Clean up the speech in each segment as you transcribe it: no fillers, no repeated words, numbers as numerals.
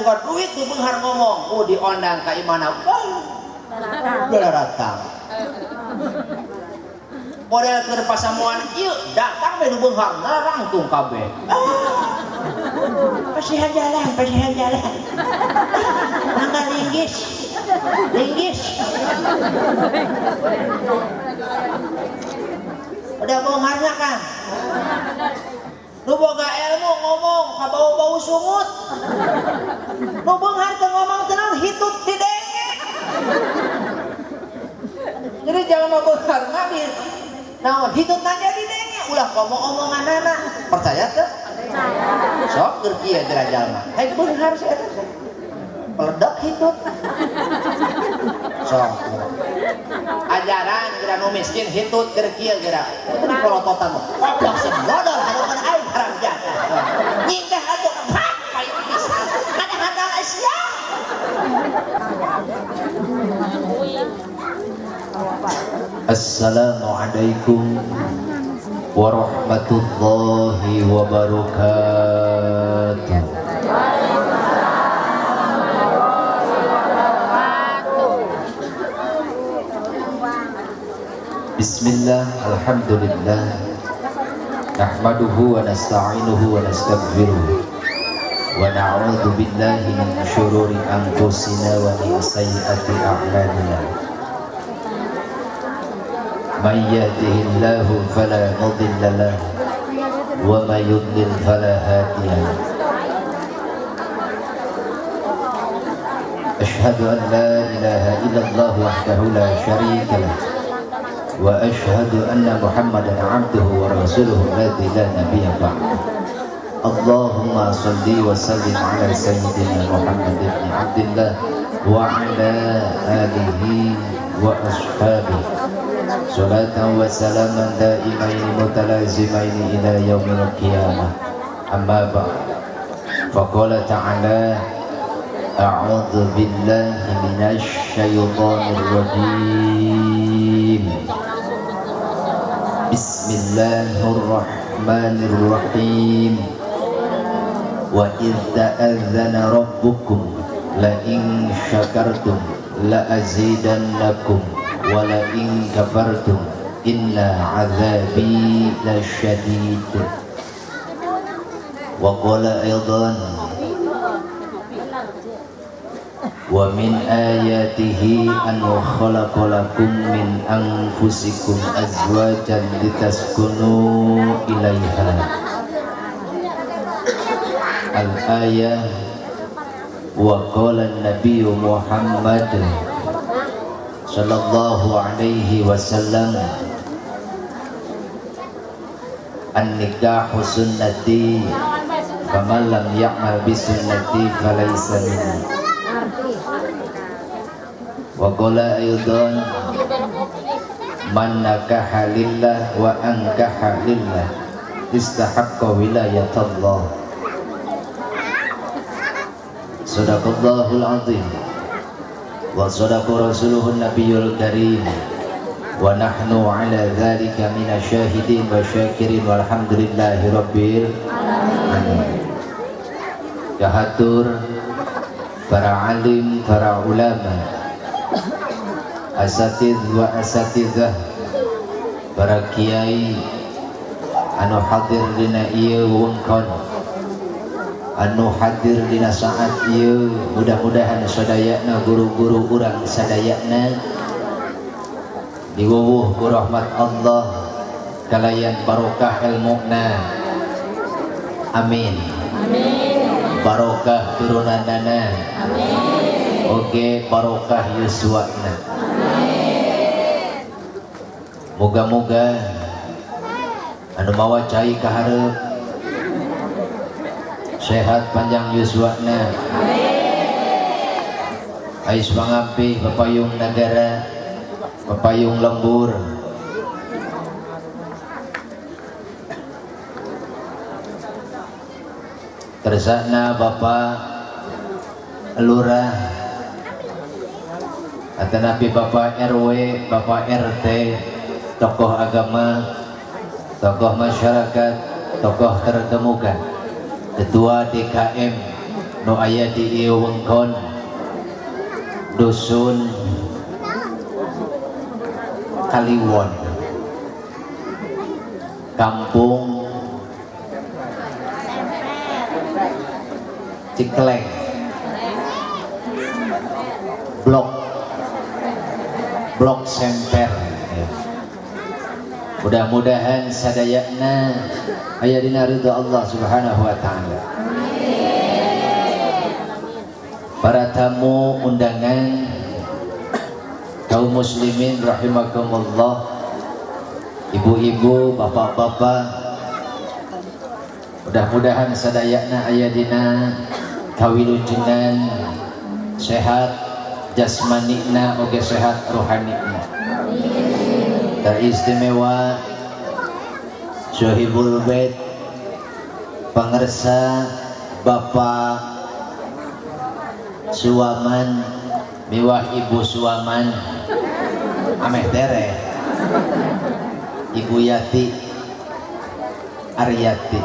Boga duit nu beunghar ngomong, oh diondang ka imana. Wah, datang. Model keur pasamuan ieu datang we nu beunghar narangtung kabeh. Ah, pasihan jalan, pasihan jalan. Mangga linggis. Linggis. Udah beungharnya kan? Nu boga ilmu ngomong kabau-bau sungut. Nu beunghar teu ngomong teu naon hitut didenge. Jadi jalma beunghar mah di naon hitut aja didenge ulah ngomong omonganana. Percaya teu? Percaya. Sok keur kieu geura jalma. Hei beunghar si eta teh. Peledak hitut. Sok. Ajaran geura nu miskin hitut keur kieu geura. Itu di polototan mah. Goblok sih modal harukan aing haram jadah. Nyingkah atuh pak paling pisan. Kadang-kadang sia. Assalamualaikum warahmatullahi wabarakatuh. Bismillah, alhamdulillah, nahmaduhu wa nasta'inuhu wa nastaghfiruh wa na'udzu billahi min syururi anfusina wa min sayyiati a'malina. Man yahdihillahu fala mudilla lahu wa man yudlil fala hadiya lahu. Asyhadu an la ilaha illallah wahdahu la syarika lah wa asyhadu anna Muhammadan abduhu wa rasuluhu alladzi la nabiyya ba'dahu. Allahumma shalli wa sallim ala sayyidina Muhammad ibn Abdillah wa ala alihi wa ashabihi salatan wa salaman daimaini mutalazimaini ila yaumil qiyamah. Amma ba'd. Faqala ta'ala a'udzu billahi minasy syaithanir rajim. Bismillahirrahmanirrahim. Wa idz ta'adzana rabbukum la in syakartum la azidannakum wa la in kafartum inna 'adzabi lasyadid. Wa qala aidan wa min ayatihi an khalaqa lakum min anfusikum azwajan litaskunu ilaiha. Al-ayah. Wa qala an-nabiyyu Muhammad sallallahu alaihi wasallam an-nikahu sunnati faman lam ya'mal bi sunnati falaysa minni. Wa qala aidan man nakaha lillah wa ankaha lillah istahaqqa wilayatallah. Sadaqallahul azim wa sadaqa rasuluhun nabiyul karim wa nahnu ala dzalika minasyahidin wa syakirin walhamdulillahi rabbil alamin. Kahatur para alim, para ulama, asatidz wa asatidzah, para kiai anu hadir dina ieu wewengkon, anu hadir dina saat ieu, mudah-mudahan sadayana guru-guru urang sadayana diwuwuh ku rahmat Allah kalayan barokah ilmuna. Amin. Barokah turunanana. Amin. Oke, barokah yuswana. Amin. Moga-moga anu mawa cai ka hareup sehat panjang yuswana. Amin. Ais mangapi pepayung negara, pepayung lembur. Tersana Bapak Lurah atanapi Bapak RW, Bapak RT, tokoh agama, tokoh masyarakat, tokoh terkemuka, Ketua DKM Nu aya di ieu wengkon Dusun Kaliwon, Kampung Cikeleng, Blok Blok Semper. Mudah-mudahan sadayana aya dina ridha Allah Subhanahu wa taala. Para tamu undangan kaum muslimin rahimakumullah, ibu-ibu, bapak-bapak, mudah-mudahan sadayana aya dina kawilujengan sehat jasmanina oge sehat rohanina. Teristimewa Sohibul Bait pangersa Bapak Suwaman miwah Ibu Suwaman ameh tere Ibu Yati Aryati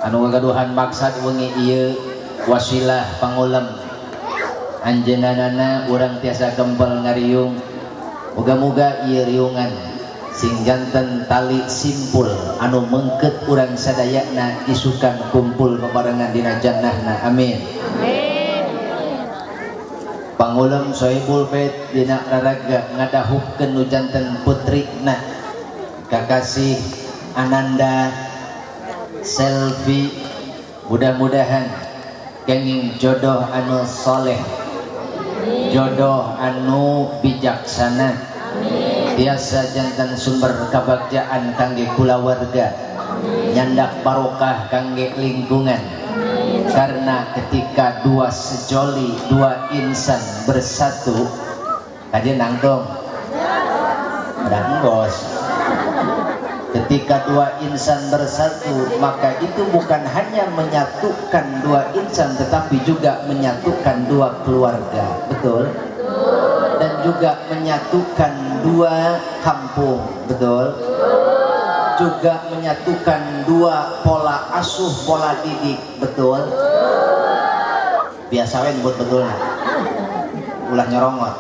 anu gagaduhan maksad wengi ieu wasilah pangulem anjeunana urang tiasa kempel ngariung. Muga-muga ieu riungan sing janten tali simpul anu mengket urang sadayana isukan kumpul bebarengan dina jannahna, amin. Pangulem Sohibul Bait dina raraga ngadahupkeun nu janten putrina kakasih Ananda Selvi, mudah-mudahan kenging jodoh anu soleh, jodoh anu bijaksana, tiasa janten sumber kebagjaan kangge kulawarga, nyandak barokah kangge lingkungan. Karena ketika dua sejoli, dua insan bersatu, tadi nangtung bos. Ketika dua insan bersatu, maka itu bukan hanya menyatukan dua insan, tetapi juga menyatukan dua keluarga, betul? Dan juga menyatukan dua kampung, betul? Juga menyatukan dua pola asuh, pola didik, betul? Biasa we nyebut betul, ulah nyorongot.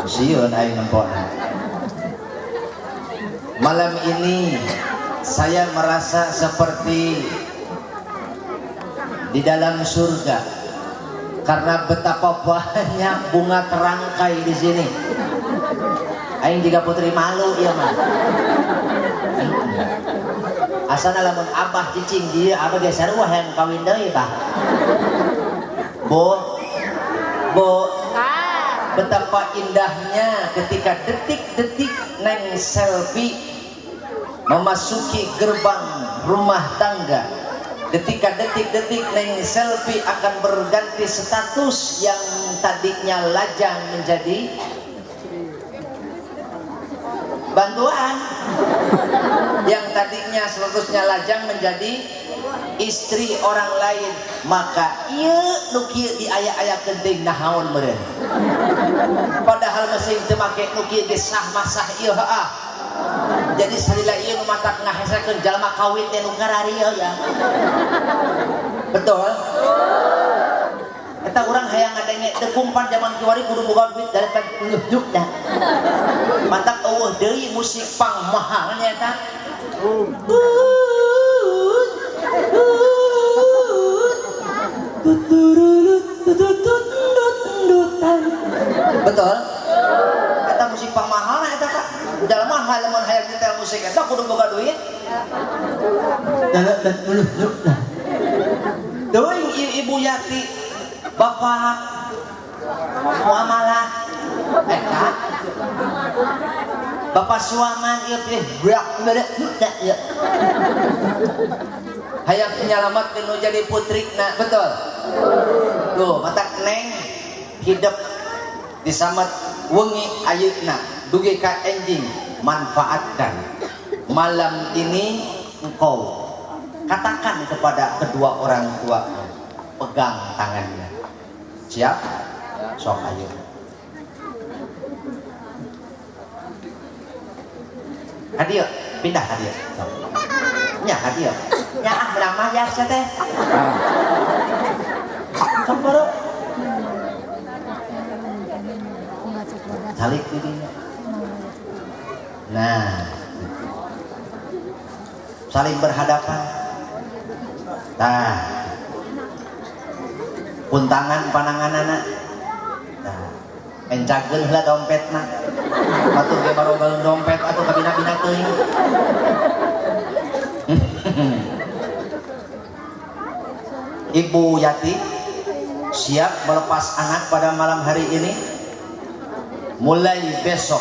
Sieun aing nempona. Malam ini saya merasa seperti di dalam surga karena betapa banyak bunga terangkai di sini. Aing juga putri malu ya mah. Asana lamun abah cicing dia abah ge sarua hayang kawin deui bah. Bo bo betapa indahnya ketika detik-detik Neng Selvi memasuki gerbang rumah tangga. Ketika detik-detik Neng Selvi akan berganti status yang tadinya lajang menjadi bantuan, yang tadinya statusnya lajang menjadi istri orang lain, maka ieu nu kieu diaya-ayakeun teuing nahaon meureun. Padahal mesin teu make nu kieu ge sah masah ieu heeh. Jadi salila ieu nu matak ngahesakeun jalma kawin teh nu kararieu ya. Betul? Eta urang hayang ngadenge teu kumpan zaman kiwari kudu boga duit 80 juta. Matak eueuh deui musik pang mahalnya eta. Betul? Eta musik pang mahal eta Pak. Jalma lamun hayang nyetel musik eta kudu boga duit 80 juta. Teuing Ibu Yati, Bapak Muamalah eta Bapak Suaman ieu teh brak bere ya. Hayang penyelamat nu jadi putrina, betul? Tuh, matak Neng hidup disamet wengi ayeuna dugi ka enjing, manfaatkan malam ini engkau katakan kepada kedua orang tua, pegang tangannya. Siap? Sok ayo. Hadiah, pindah hadiah. Nya hadiah. Nya ah menang mah ya sia teh. Sok boro. Calik di dinya. Nah, saling berhadapan. Nah, puntangan pananganana. Nah, encakeun heula dompetna. Batur ge barogalun dompet atuh kabina-bina teuing. Ibu Yati siap melepas anak pada malam hari ini. Mulai besok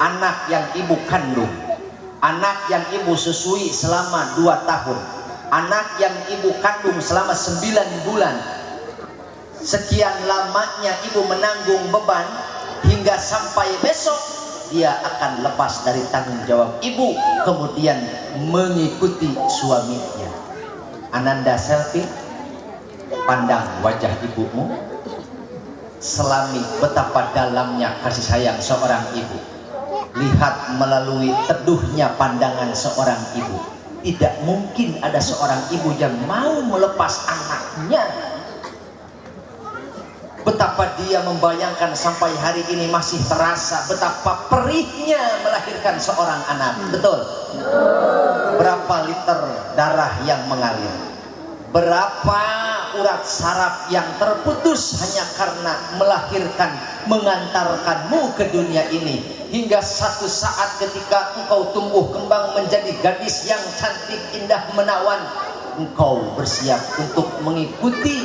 anak yang ibu kandung, anak yang ibu susui selama 2 tahun, anak yang ibu kandung selama 9 bulan, sekian lamanya ibu menanggung beban hingga sampai besok dia akan lepas dari tanggung jawab ibu, kemudian mengikuti suaminya. Ananda selfie, pandang wajah ibumu, selami betapa dalamnya kasih sayang seorang ibu. Lihat melalui teduhnya pandangan seorang ibu. Tidak mungkin ada seorang ibu yang mau melepas anaknya. Betapa dia membayangkan sampai hari ini masih terasa betapa perihnya melahirkan seorang anak. Betul? Berapa liter darah yang mengalir? Berapa urat saraf yang terputus hanya karena melahirkan, mengantarkanmu ke dunia ini. Hingga satu saat ketika engkau tumbuh kembang menjadi gadis yang cantik, indah, menawan, engkau bersiap untuk mengikuti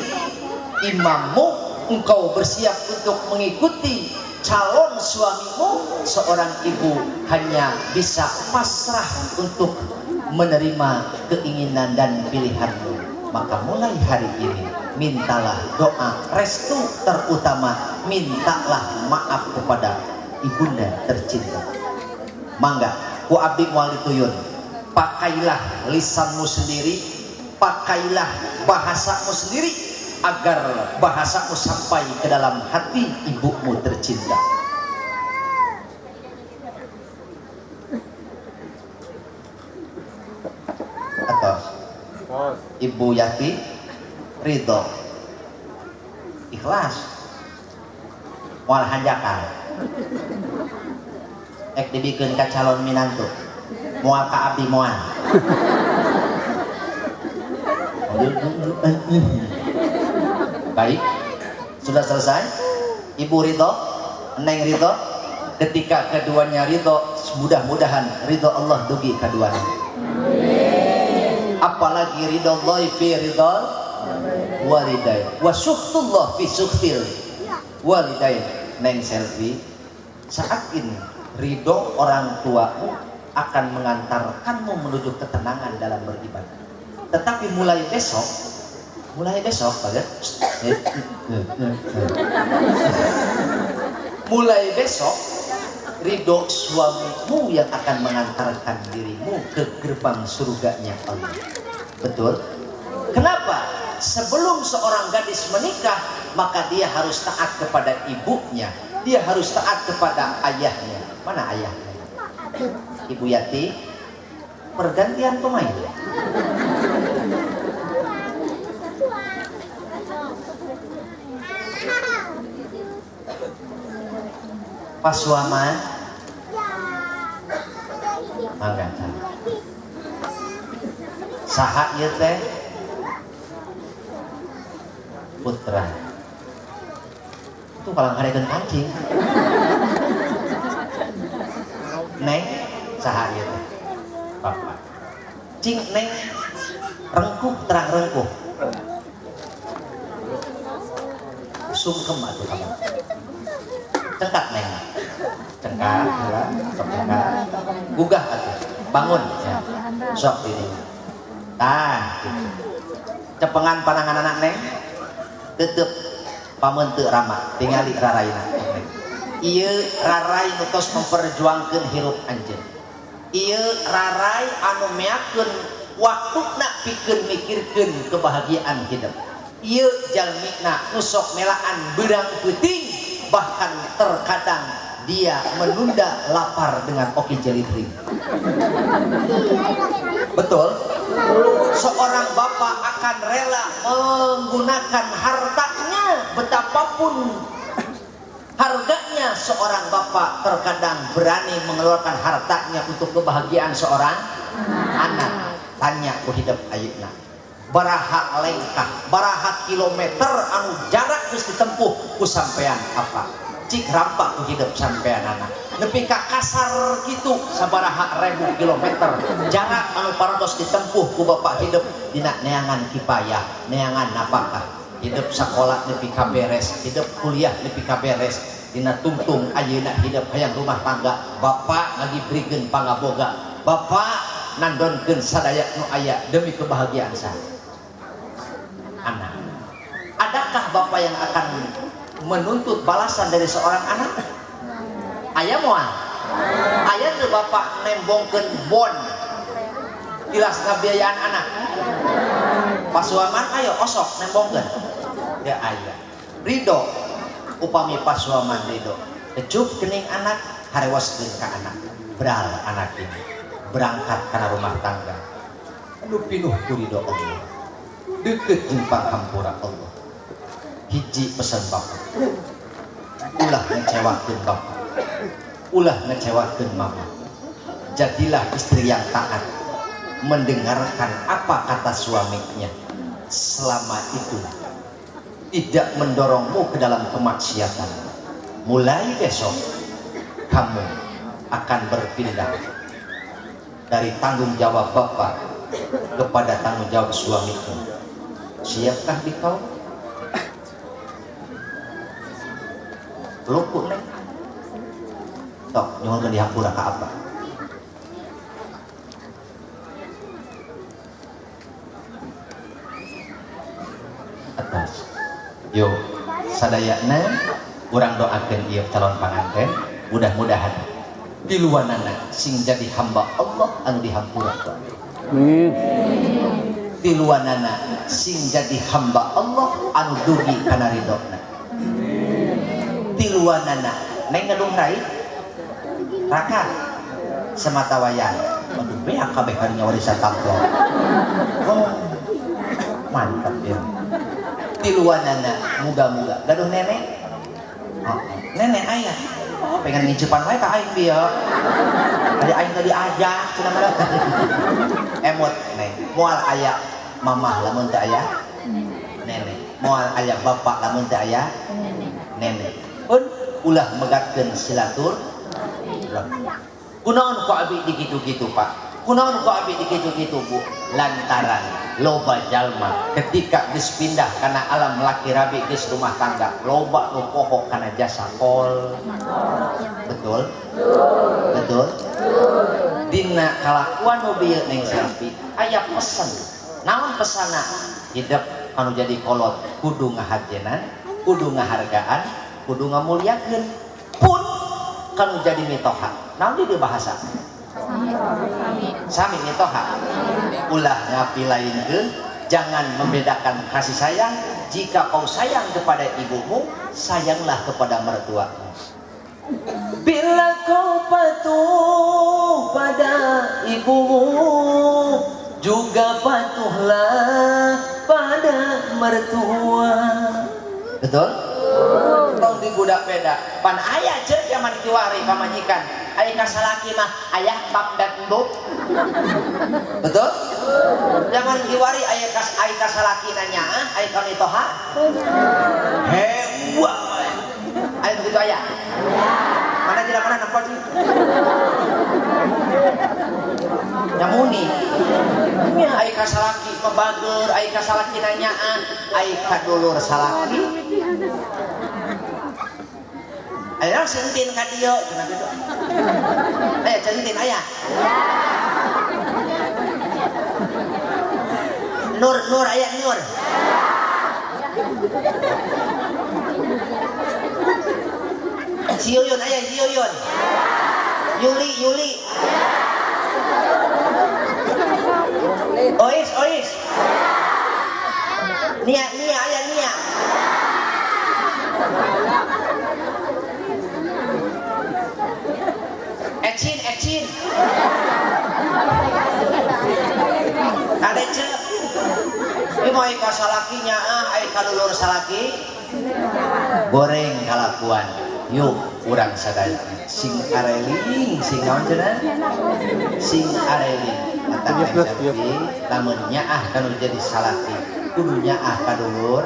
imammu, engkau bersiap untuk mengikuti calon suamimu. Seorang ibu hanya bisa pasrah untuk menerima keinginan dan pilihanmu. Maka mulai hari ini mintalah doa restu, terutama mintalah maaf kepada ibunda tercinta. Mangga ku abdi moal dituyun, pakailah lisanmu sendiri, pakailah bahasamu sendiri agar bahasamu sampai ke dalam hati ibumu tercinta. Atau Ibu Yati ridho, ikhlas, moal hanjakal, ek dibikeun ka calon minantu, moal ka abdi moal. Baik, sudah selesai. Ibu ridho, Neng ridho. Ketika keduanya ridho, mudah-mudahan ridho Allah dugi keduanya. Apalagi ridho Allah fi ridho walidain, wa sukhtullah fi sukhtil walidain. Neng selfie, saat ini ridho orang tuamu akan mengantarkanmu menuju ketenangan dalam beribadah. Tetapi mulai besok, mulai besok ridho suamimu yang akan mengantarkan dirimu ke gerbang surganya Allah. Betul? Kenapa? Sebelum seorang gadis menikah, maka dia harus taat kepada ibunya, dia harus taat kepada ayahnya. Mana ayahnya? Ibu Yati, pergantian pemain. Pasuama, mangga. Saha ieu teh? Putra. Itu kalau ngarekeun kancing. Neng, saha ieu teh? Bapak. Cing neng rengkuh terang rengkuh. Sungkem atuh kamu. Cengkat neng. Cengkat, heula, sok cengkat. Gugah atuh. Bangun ya. Sok ini. Tah, gitu. Cepengan panangan anak neng. Tetep pameun teu rama, tingali raraina. Ieu rarai nu tos memperjuangkeun hirup anjeun. Ieu rarai anu meakeun waktuna pikeun mikirkeun kebahagiaan hidup. Ieu jalmina nu sok melaan beurang peuting, bahkan terkadang Dia menunda lapar dengan Oki Jelly Drink. Betul? Seorang bapak akan rela menggunakan hartanya betapapun harganya. Seorang bapak terkadang berani mengeluarkan hartanya untuk kebahagiaan seorang anak. Tanya ku hidup ayeuna, baraha lengkah, baraha kilometer anu jarak geus ditempuh ku sampean apa? Cik rampak ku hidup sampean anak nepi ka kasar kitu, sabaraha ribu kilometer jarak anu parantos ditempuh ku bapak hidup dina neangan kipayah, neangan napakah, hidup sekolah nepi ka beres, hidup kuliah nepi ka beres, dina tungtung ayeuna hidup hayang rumah tangga, bapak ngagibrikeun pangaboga, bapak nandonkeun sadaya nu aya demi kebahagiaan saya anak. Adakah bapak yang akan menuntut balasan dari seorang anak? Aya moal? Aya teu bapak nembongkeun bon tilas ngabiayaan anak? Pasuaman ayo osok nembongkeun ya aya. Ridho upami pasuaman ridho, kecup kening anak, harewoskeun ka anak, bral anak ini berangkat kana rumah tangga anu pinuh ku ridho Allah, deket jeung panghampura Allah. Hiji pesan bapak, ulah ngecewakeun bapak, ulah ngecewakeun mama. Jadilah istri yang taat, mendengarkan apa kata suaminya, selama itu tidak mendorongmu ke dalam kemaksiatan. Mulai besok kamu akan berpindah dari tanggung jawab bapak kepada tanggung jawab suamimu. Siapkah di kau? Luku neng. Tok nyuhunkeun dihampura ka apa? Atas. Yo, sadayana urang doakeun ieu calon panganten, mudah-mudahan tiluanana sing jadi hamba Allah anu dihampura. Amin. Tiluanana sing jadi hamba Allah anu dugi kana ridona. Tiluanana neng ngedung rai raka semata wayang. Aduh, beak kabeh harinya warisan tampo. Oh, mantap ya. Tiluanana muga-muga gaduh nenek. Oh, nenek ayah. Oh, pengen ngincipan wae ka aing bieu. Ada aing tadi ajak cenah mah. Emot neng, moal aya mamah lamun teu aya nenek, moal aya bapak lamun teu aya nenek. Pun ulah megatkeun silatur. Kunaon ku abi dikitu-kitu Pak? Kunaon ku abi dikitu-kitu Bu? Lantaran loba jalma ketika geus pindah kana alam laki rabi geus rumah tangga, loba nu poho kana jasa kol. Betul? Betul? Dina kalakuan nu bieu Neng Selvi aya pesen. Naon pesana? Hidup anu jadi kolot kudu ngahajenan, kudu ngahargaan, kudu ngamuliakeun. Pun kanu jadi mitoha. Naon di bahasa? Sami mitoha. Ulah ngapilainkeun, jangan membedakan kasih sayang. Jika kau sayang kepada ibumu, sayanglah kepada mertuamu. Bila kau patuh pada ibumu, juga patuhlah pada mertua. Betul? Tong digudak beda. Pan aya ceuk zaman kiwari pamajikan. Aya ka salaki mah ayah bab dan enduk. Betul? Zaman kiwari aya kas aya ka salaki nanya, aya ka mitoha. Hewa. Aya begitu aya. Mana tidak mana nampak sih? Nyamuni. Nya aya ka salaki mah bager, aya ka salaki nanyaan, aya ka dulur salaki. Aya sentin ka dieu cenah kitu. Aya centin aya. Nur Nur aya Nur. Si Yuyun aya si Yuyun. Yuli Yuli. Ois Ois. Nia Nia aya Nia. ai ka salaki nyaah ai ka dulur salaki goreng kalakuan. Yuk urang sadaya sing areling sing naon cenah sing areling mata selfie lamun nyaah kanu jadi salaki kudu nyaah ka dulur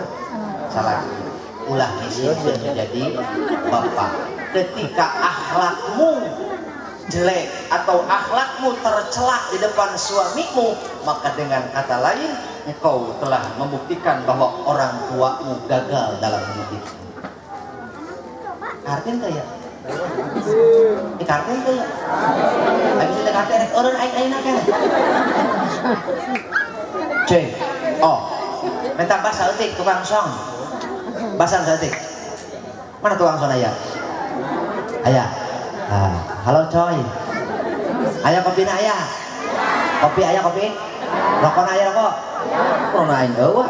salaki ulah ngisingkeun menjadi bapak. Ketika akhlakmu jelek atau akhlakmu tercela di depan suamimu, maka dengan kata lain engkau telah membuktikan bahwa orang tuamu gagal dalam mendidikmu. Kartin teh ya? Di kartin teh ya? Habis itu kartin rek eureun aing ayeuna kan. C. Oh. Minta bahasa eutik tukang song. Bahasa eutik. Mana tukang song aya? Aya. Ah, halo coy. Aya kopi na aya? Kopi aya kopi? Rokok aya rokok? Rokok aing eueuh.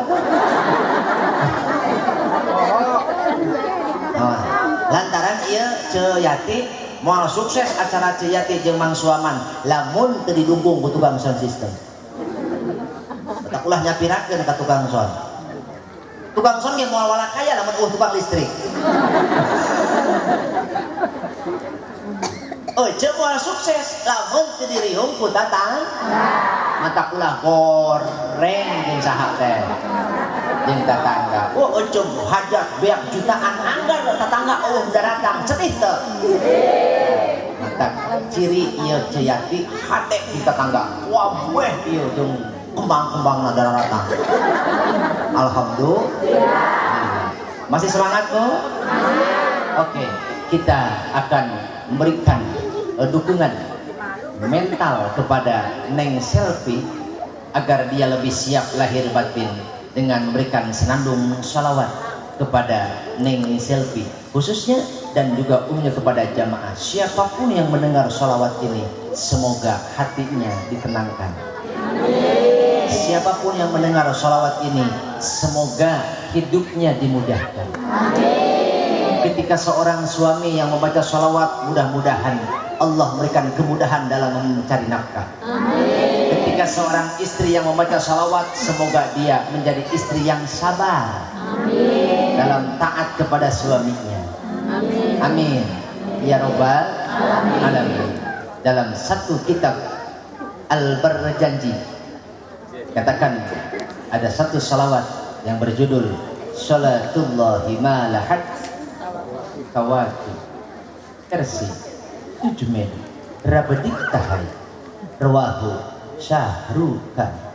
Oh. Lantaran ieu Ceu Yati moal sukses acara Ceu Yati jeung Mang Suaman lamun teu didukung ku tukang sound system. Batak ulah nyapirakeun ka tukang sound. Tukang sound ge moal wala kaya lamun eueuh tukang listrik. Oh, ceu moal sukses lamun teu diriung ku tatang. Mata ulah goreng jeung saha teh. Jeung tatangga. Oh, ecem hajat beak jutaan anggar tatangga eueuh daratang sedih teu. Mata ciri ieu Ceu Yati hate di tatangga. Wah, weh ieu jeung kembang-kembangna daratang. Alhamdulillah. Masih semangat kok? Oke, kita akan memberikan dukungan mental kepada Neng Selfie agar dia lebih siap lahir batin dengan memberikan senandung sholawat kepada Neng Selfie khususnya dan juga umumnya kepada jamaah. Siapapun yang mendengar sholawat ini semoga hatinya ditenangkan. Amin. Siapapun yang mendengar sholawat ini semoga hidupnya dimudahkan. Amin. Ketika seorang suami yang membaca sholawat, mudah-mudahan Allah memberikan kemudahan dalam mencari nafkah. Amin. Ketika seorang istri yang membaca sholawat, semoga dia menjadi istri yang sabar. Amin. Dalam taat kepada suaminya. Amin. Amin. Ya Robbal Alamin. Dalam satu kitab Al-Barjanji katakan ada satu sholawat yang berjudul Sholatullahi ma lahat kawaki kersi tujumen rabedik tahai rawahu syahrukan.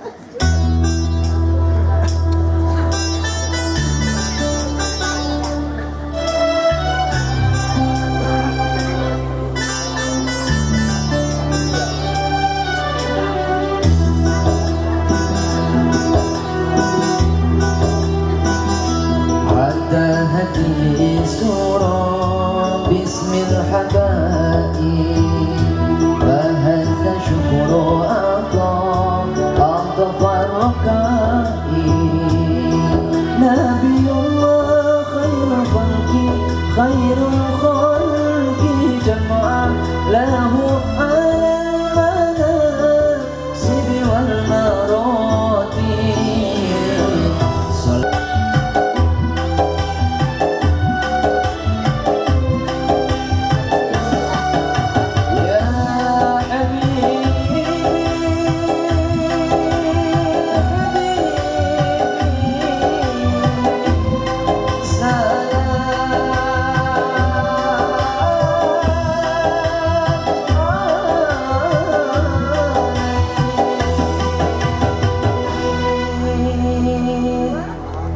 Ada hati surah bismil habai bahasa syukru atau farqai Nabiullah khairul khalqi khairul khalqi jam'a lahu alal manasib wal marati.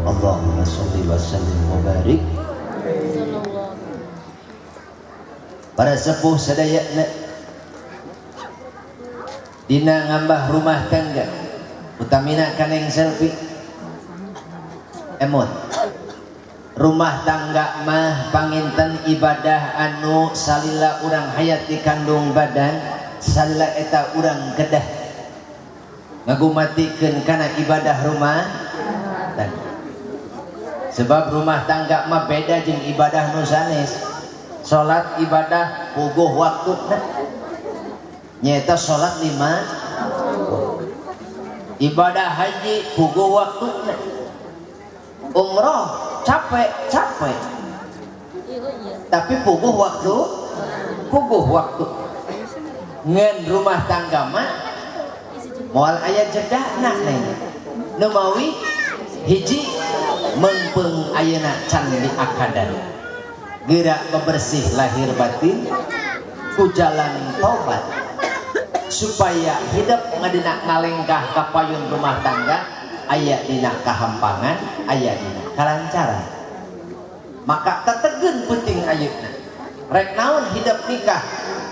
Allahumma sholli wa sallim wa barik. Para sepuh sadayana dina ngambah rumah tangga utamina kaneng selfie emot rumah tangga mah panginten ibadah anu salila urang hayat di kandung badan salila eta urang kedah ngagumatikeun kana ibadah rumah tangga. Sebab rumah tangga mah beda jeung ibadah nu sanes. Salat ibadah puguh waktuna nyaeta salat 5. Ibadah haji puguh waktuna. Umroh capek capek, tapi puguh waktu, puguh waktu. Ngan rumah tangga mah moal aya jedana, Neng. Nu mawi hiji meungpeung ayeuna can diakadan, geura bebersih lahir batin ku jalan taubat supaya hidup ngadina ngalengkah ka payun rumah tangga aya dina kahampangan, aya dina kalancaran. Maka tetegeun penting ayeuna rek naon hidup nikah,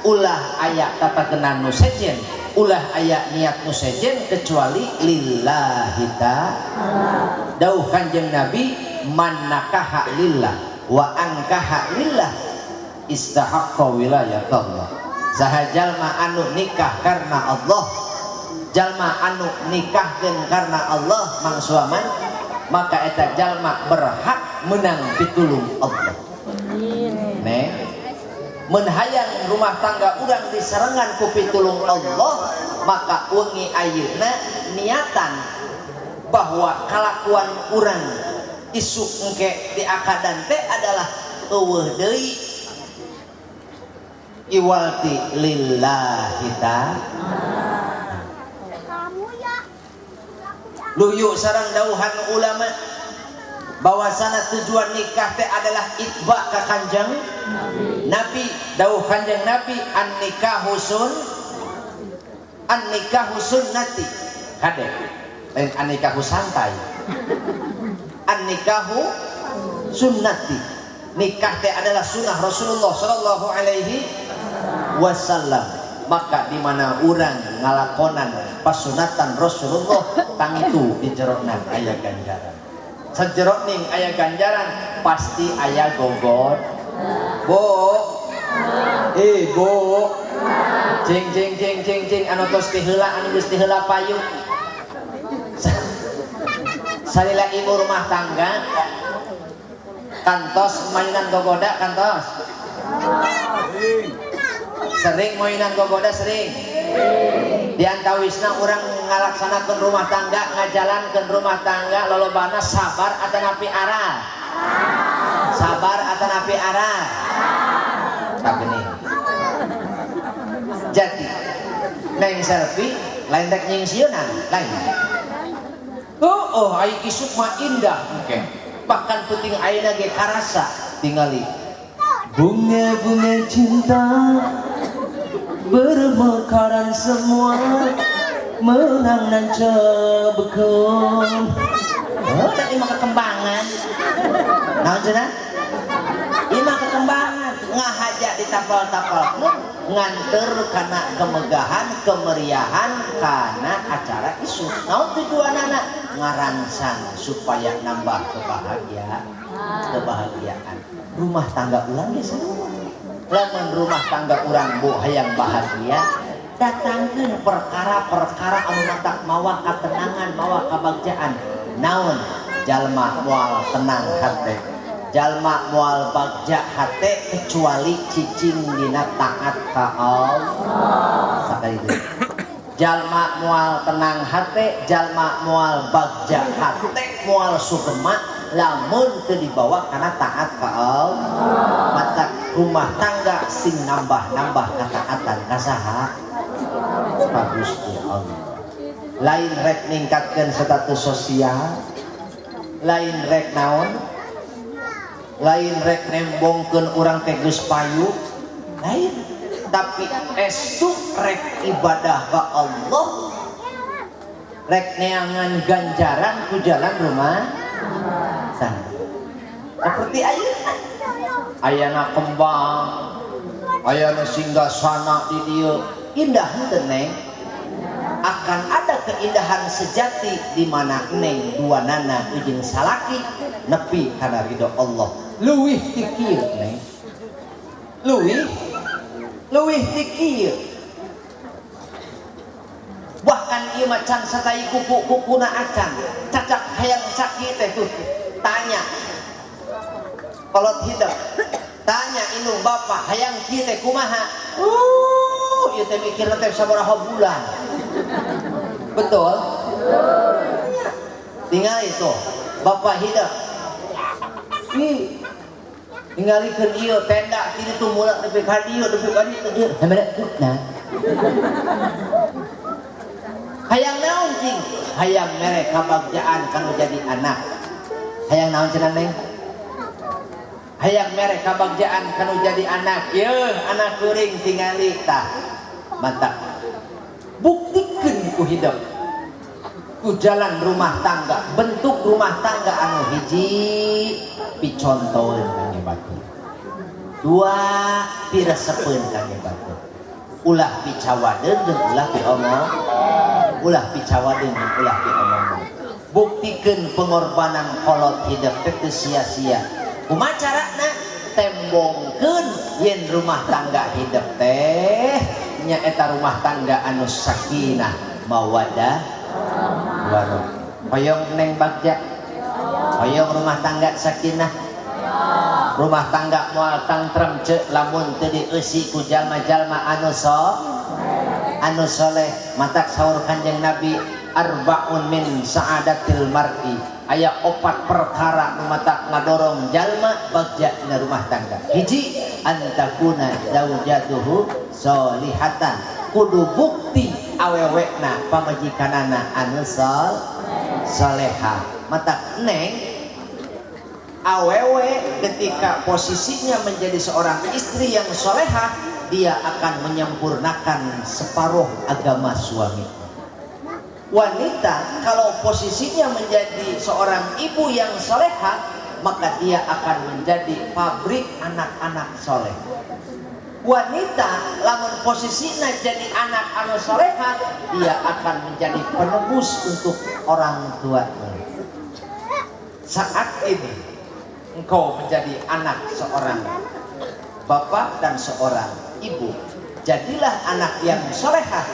ulah aya tatagenan nu sejen, ulah aya niat nu sejen kecuali lillahi ta'ala. Dawuh Kanjeng Nabi, "Man nakaha lillah wa ankaha lillah istahaqqa wilayatullah." Saha jalma anu nikah karena Allah, jalma anu nikahkeun karena Allah, mang suaman, maka eta jalma berhak menang pitulung Allah. Neng, mun hayang rumah tangga urang diserengan ku pitulung Allah, maka wengi ayeuna niatan bahwa kalakuan urang isuk engke di akadan teh adalah euweuh deui iwalti lillahi ta'ala. Luyu sareng dauhan ulama bahwasana tujuan nikah teh adalah itba ka Kanjeng Nabi. Dawuh Kanjeng Nabi, "An nikahu sun an nikahu sunnati." Kade, lain an nikahu santai, an nikahu sunnati. Nikah teh adalah sunnah Rasulullah Shallallahu alaihi wasallam. Maka di mana urang ngalakonan pasunatan Rasulullah, tangtu di jerona aya ganjaran. Sajeroning aya ganjaran pasti aya gogot. Bu, ibu, cing cing cing cing cing, anu tos tiheula, anu geus tiheula payu. Salila ibu rumah tangga kantos mainan gogoda? Kantos sering mainan gogoda? Sering. Di antawisna urang ngalaksanakeun rumah tangga, ngajalankeun rumah tangga, lolobana sabar atanapi aral? Sabar atanapi aral? Tak gini. Jadi Neng Selfie, lain rek nyingsieunan, lain. Oh, ai isuk mah indah oke. Bahkan penting ayeuna ge karasa tingali bunga-bunga cinta bermekaran semua menang dan cebekun. Oh, tadi mah kekembangan. Naon cenah? Ieu mah kekembangan, ngahaja ditapal-tapal, nganter kana kemegahan, kemeriahan kana acara isuk. Naon tujuanana? Ngarangsang supaya nambah kebahagiaan. Rumah tangga urang ge sarua. Lamun rumah tangga urang, Bu, hayang bahagia, datangkeun perkara-perkara anu matak mawa katenangan, mawa kabagjaan. Naon? Jalma moal tenang hate, jalma moal bagja hate kecuali cicing dina taat ka Allah. Sakali deui, jalma moal tenang hate, jalma moal bagja hate, moal sugema lamun teu dibawa kana taat ka Allah. Matak rumah tangga sing nambah-nambah ketaatan ka saha? Ka Gusti Allah. Lain rek ningkatkeun status sosial, lain rek naon, lain rek nembongkeun urang teh geus payu, lain, tapi estu rek ibadah ka Allah, rek neangan ganjaran ku jalan rumah tangga. Seperti ayeuna, ayana kembang, ayana singgasana di dieu, indah henteu, Neng? Akan ada keindahan sejati di mana Neng dua nana ujung salaki nepi kana ridho Allah. Leuwih ti kieu, Neng, leuwih leuwih ti kieu. Bahkan ieu mah can satai kuku-kukuna acan cacak. Hayang sakit teh tuh, tanya kolot hidup, tanya indung bapak, hayang kieu teh kumaha? Ieu teh mikirna teh sabaraha bulan. Betul. Tinggal itu bapak hidup. Ih, tinggalikeun ieu tenda kitu tuh mulak nepi ka dieu nepi ka dieu. Nah. Hayang naon cing? Hayang mere kabagjaan kanu jadi anak. Hayang naon cenah neng? Hayang mere kabagjaan kanu jadi anak. Yeuh, anak kuring tingali tah. Mantap. Buktikeun ku hidup. Ku jalan rumah tangga, bentuk rumah tangga anu hiji picontoeun kangge batur. Dua piresepeun kangge batur. Ulah picawadeun jeung ulah piomong, ulah picawadeun jeung ulah piomong. Buktikeun pengorbanan kolot hidup teh teu sia-sia. Kumaha carana? Tembongkeun yen rumah tangga hidup teh nyaeta rumah tangga anu sakinah mawadah warahmah. Hoyong neng bagja, hoyong rumah tangga sakinah, rumah tangga moal tangtrem cek lamun teu dieusi ku jalma-jalma anu anu soleh. Matak saur Kanjeng Nabi, arbaun min sa'adatil mar'i, aya opat perkara nu matak ngadorong jalma bagja dina rumah tangga. Hiji, antakuna zaujatuhu solihatan, kudu bukti awewekna pamajikanana anu soleha. Matak neng awewe ketika posisinya menjadi seorang istri yang soleha, dia akan menyempurnakan separuh agama suami. Wanita kalau posisinya menjadi seorang ibu yang soleha, maka dia akan menjadi pabrik anak-anak soleh. Wanita lamun posisinya jadi anak anu soleha, dia akan menjadi penebus untuk orang tuanya. Saat ini engkau menjadi anak seorang bapak dan seorang ibu, jadilah anak yang soleha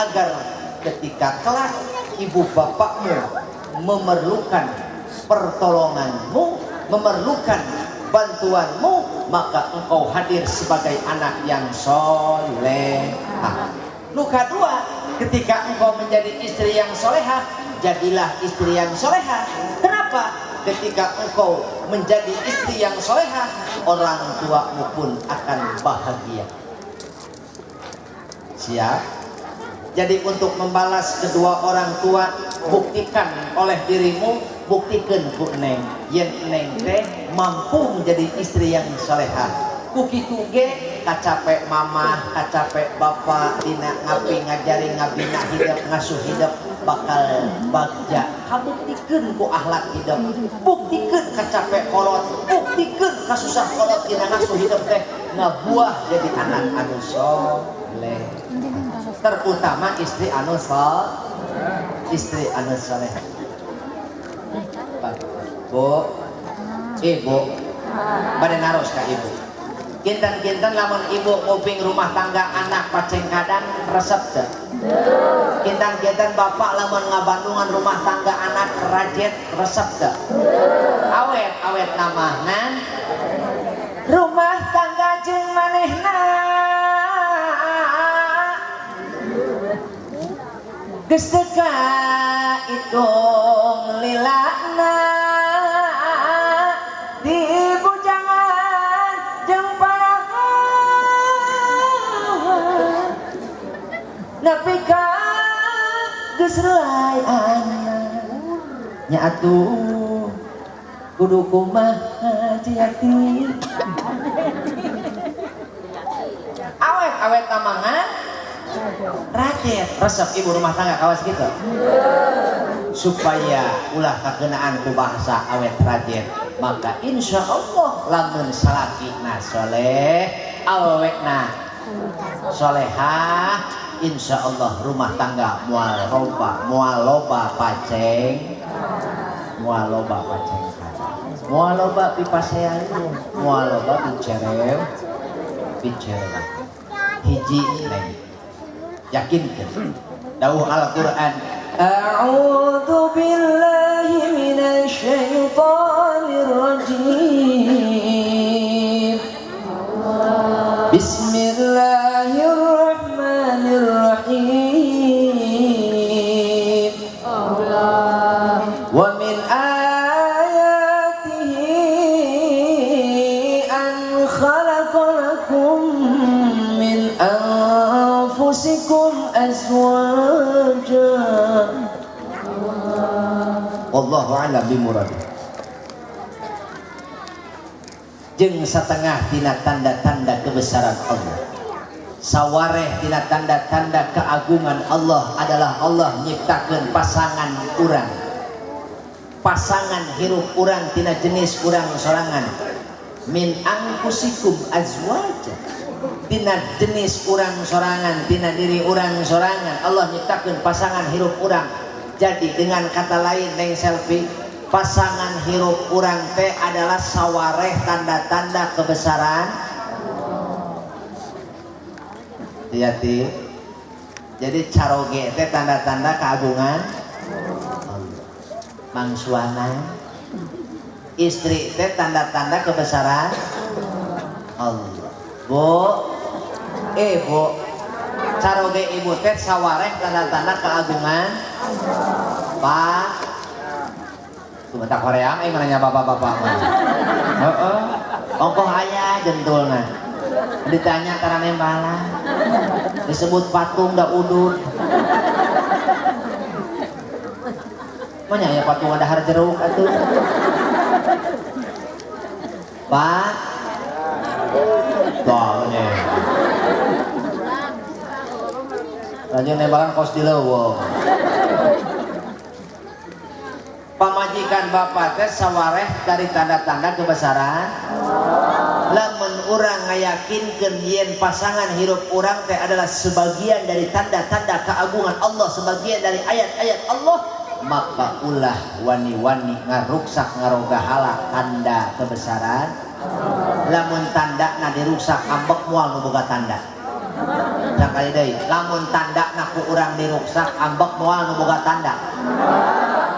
agar ketika kelak ibu bapakmu memerlukan pertolonganmu, memerlukan bantuanmu, maka engkau hadir sebagai anak yang soleha. Luka dua, ketika engkau menjadi istri yang soleha, jadilah istri yang soleha. Kenapa? Ketika engkau menjadi istri yang soleha, orang tuamu pun akan bahagia. Siap? Jadi untuk membalas kedua orang tua, buktikan oleh dirimu, buktikan ku neng yen neng teh mampu menjadi istri yang soleha. Ku kitu ge kacape mama, kacape bapak dina ngapi ngajari ngabina hidup ngasuh hidup bakal bagja. Kabuktikeun ku akhlak hidup, buktikeun kacape kolot, buktikeun kasusah kolot dina ngasuh hidup teh ngabuah jadi anak anu soleh, terutama istri anu soleh, istri anu soleh. Bu, ibu, bade naros ka ibu. Kinten-kinten lamun ibu nguping rumah tangga anak pacengkadan resep teu? Kinten-kinten bapak lamun ngabandungan rumah tangga anak rajet resep teu? Awet awet namahna rumah tangga jeung manehna geus teu kahitung lilana di bujangan jeung parawan nepi ka geus relay anak nya atuh kudu kumaha Ciati. Awet awet tamangan rakyat resep ibu rumah tangga kawas gitu supaya ulah kakenaan ku bahasa awet rajet, maka insya Allah lamun salaki na soleh, awewekna solehah, insya Allah rumah tangga moal loba, moal loba paceng, moal loba paceng, moal loba pipasean, moal loba picereu picereu. Hiji neng yakinkan dawuh Al-Qur'an, A'udzu billahi minasyaitonir rajim. Bismillahirrahmanirrahim. Wallahu a'lam bimurad. Jeung satengah tina tanda-tanda kebesaran Allah, sawareh tina tanda-tanda keagungan Allah adalah Allah nyiptakeun pasangan urang, pasangan hirup urang tina jenis urang sorangan. Min anfusikum azwaja, tina jenis urang sorangan, tina diri urang sorangan Allah nyiptakeun pasangan hirup urang. Jadi dengan kata lain, neng selfie, pasangan hirup urang teh adalah sawareh tanda-tanda kebesaran. Hati-hati. Jadi caroge teh tanda-tanda keagungan Allah. Mangsuana istri teh tanda-tanda kebesaran Allah. Bu, bu, caroge ibu teh sawareh tanda-tanda keagungan. Pak, tuh Korea mah nanya bapak-bapak mah. Heeh. Ongkoh aya jentulna. Ditanya tara nembalan. Disebut patung da udud. Mana ya patung ada har jeruk atuh. Pak. Tuh ini. Lanjut nembalan kos di leuweung. Pamajikan bapak teh sawareh dari tanda-tanda kebesaran. Lamun urang ngayakinkeun yen pasangan hirup urang teh adalah sebagian dari tanda-tanda keagungan Allah, sebagian dari ayat-ayat Allah, maka ulah wani-wani ngaruksak ngarogahala tanda kebesaran. Lamun tanda na diruksak ambek moal nu boga tanda. Sakali deui, lamun tanda na ku urang diruksak ambek moal nu boga tanda.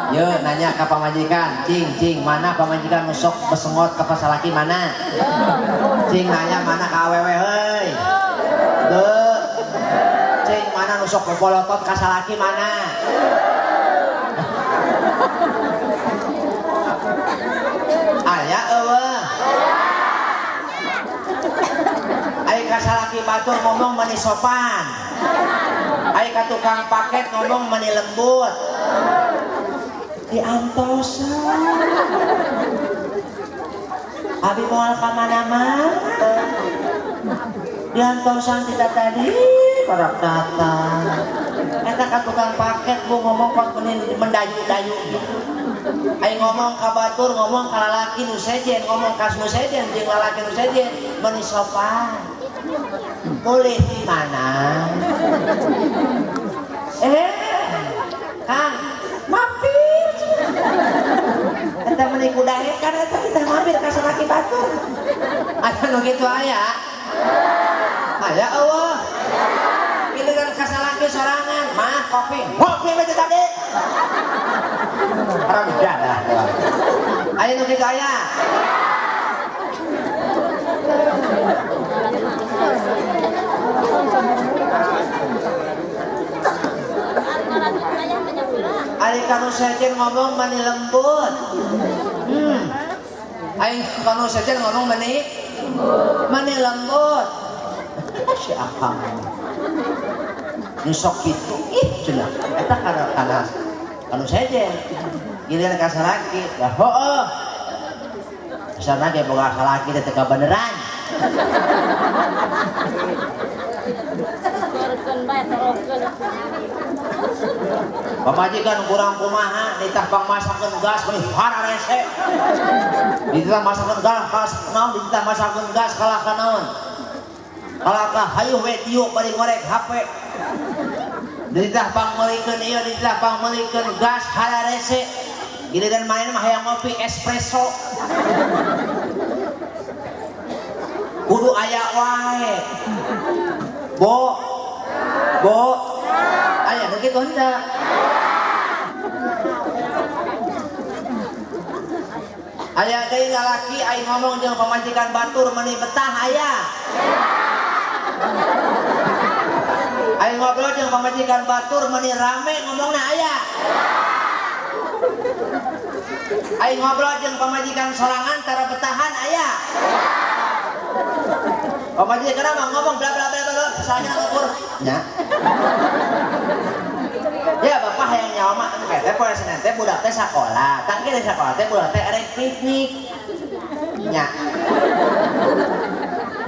Yo nanya ke pamajikan, cing cing mana pamajikan nu sok besengot ke pasalaki mana? Cing nanya mana ka awewe heuy? Deu. Cing mana nu sok bolotot ka salaki mana? Aya eueuh. Ai ka salaki batur ngomong meni sopan. Ai ka tukang paket ngomong meni lembut. Diantosan. Abi moal ka mana-mana. Diantosan kita tadi karak datang. Eta ka tukang paket bu ngomong kok mendayu-dayu gitu. Ai ngomong ka batur, ngomong ka lalaki nu sejen, ngomong ka nu sejen jeung lalaki nu sejen meuni sopan. Boleh di mana? Kang, mampir. Eta meuni kudahe kan eta kita mampir ka salaki batur. Aya nu kitu aya? Aya eueuh. Giliran ka salaki sorangan, mah kopi. Ngopi we tadi. Haram jadah. Aya nu kitu aya? Ari kanu sejen ngomong meni lembut. Ari kanu sejen ngomong meni lembut. Si akang nu sok kitu ih cenah eta kana kanu sejen. Giliran ka salaki, lah heueuh. Asana ge boga salaki teh teu kabeneran. Pamajikan kurang kumaha nitah pangmasakeun gas meni hararese. Dititah masakeun gas naon, dititah masakeun gas kalah ka naon. Kalah ka hayuh we diuk bari ngorek HP. Dititah pangmeulikeun ieu, dititah pangmeulikeun gas hararese. Giliran manehna mah hayang ngopi espresso. Kudu aya wae. Bo. Bo. Aya nu kitu henteu? Aya deui lalaki ai ngomong jeung pamajikan batur meuni betah aya. Ai ngobrol jeung pamajikan batur meuni rame ngomongna aya. Ai ngobrol jeung pamajikan sorangan tara betahan aya. Pamajikan mah ngomong bla bla bla bla, misalnya ngukur nya. Ya bapak hayang nyaho nyawa mah engke teh poe Senin teh budak teh sakola. Tangke di sakola teh budak teh erek piknik. Nya.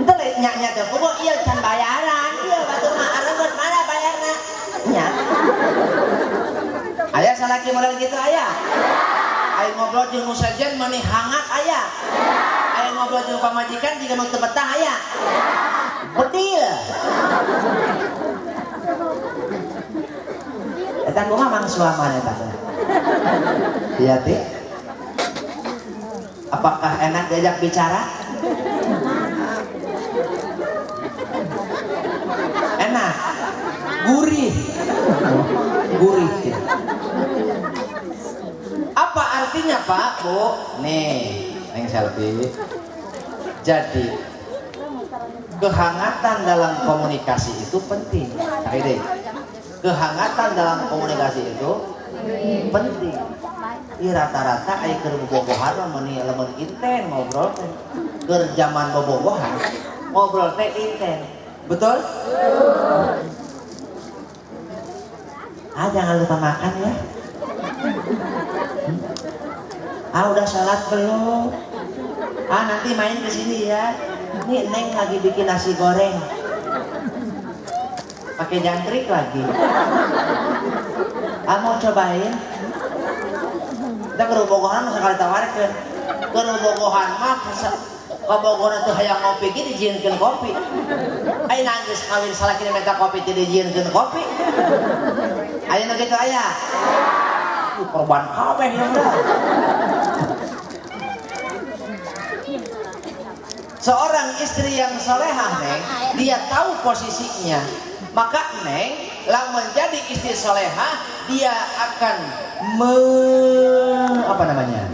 Henteu le nya nya teh kudu ieu can bayaran. Ieu batur mah arenggot mana bayarna? Nya. Aya salaki model gitu aya. Aya ngobrol jeung nu sejen mani hangat aya. Aya ngobrol jeung pamajikan jiga nu teu betah aya. Bedil. Eta kumaha Mang Suaman eta teh? Iya teh. Apakah enak diajak bicara? Enak. Gurih. Gurih. Apa artinya Pak, Bu? Nih, neng selfie. Jadi kehangatan dalam komunikasi itu penting. Cari deh. Kehangatan dalam komunikasi itu penting. Ih rata-rata aya keur bobogohan mah meuni lamun inten ngobrol teh. Keur zaman bobogohan ngobrol teh inten. Betul? Ah jangan lupa makan ya. Ah udah sholat belum? Ah nanti main ke sini ya. Ini Neng lagi bikin nasi goreng. Pakai jangkrik lagi. Ah mau cobain? Kita ke bobogohan mah sekali tawarkeun. Ke bobogohan mah kabogohan teh hayang ngopi ge dijieunkeun kopi. Ayeuna geus kawin salakina minta kopi teh dijieunkeun kopi. Aya nu kitu aya. Korban kabeh ya udah. Seorang istri yang solehah, Neng, dia tahu posisinya. Maka Neng, lah menjadi istri solehah, dia akan apa namanya?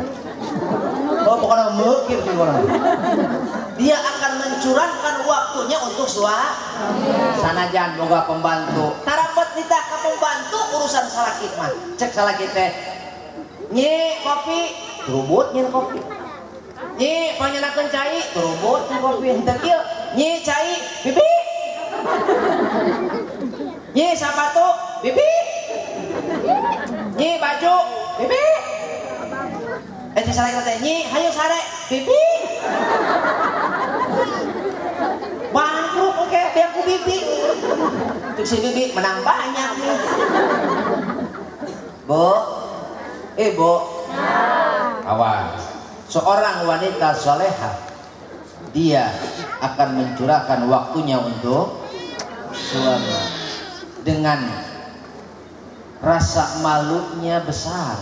Oh, pokoknya mekir pokoknya. Dia akan mencurahkan waktunya untuk suami. Sanajan boga pembantu. Tarapet nitah ka pembantu urusan salaki mah. Cek salaki teh. Nyi kopi, turubut nyi kopi. Nyi panyenakeun cai, turubut nyi kopi. Henteu kieu, nyi cai, bibi. Nyi sapatu, bibi. Nyi baju, bibi. Cek salaki teh, nyi hayu sare, bibi. Bangkrut oke, biar ku bibi. Cek si bibi menang banyak nih. Bu, Bu. Awas. Seorang wanita soleha, dia akan mencurahkan waktunya untuk suami dengan rasa malunya besar.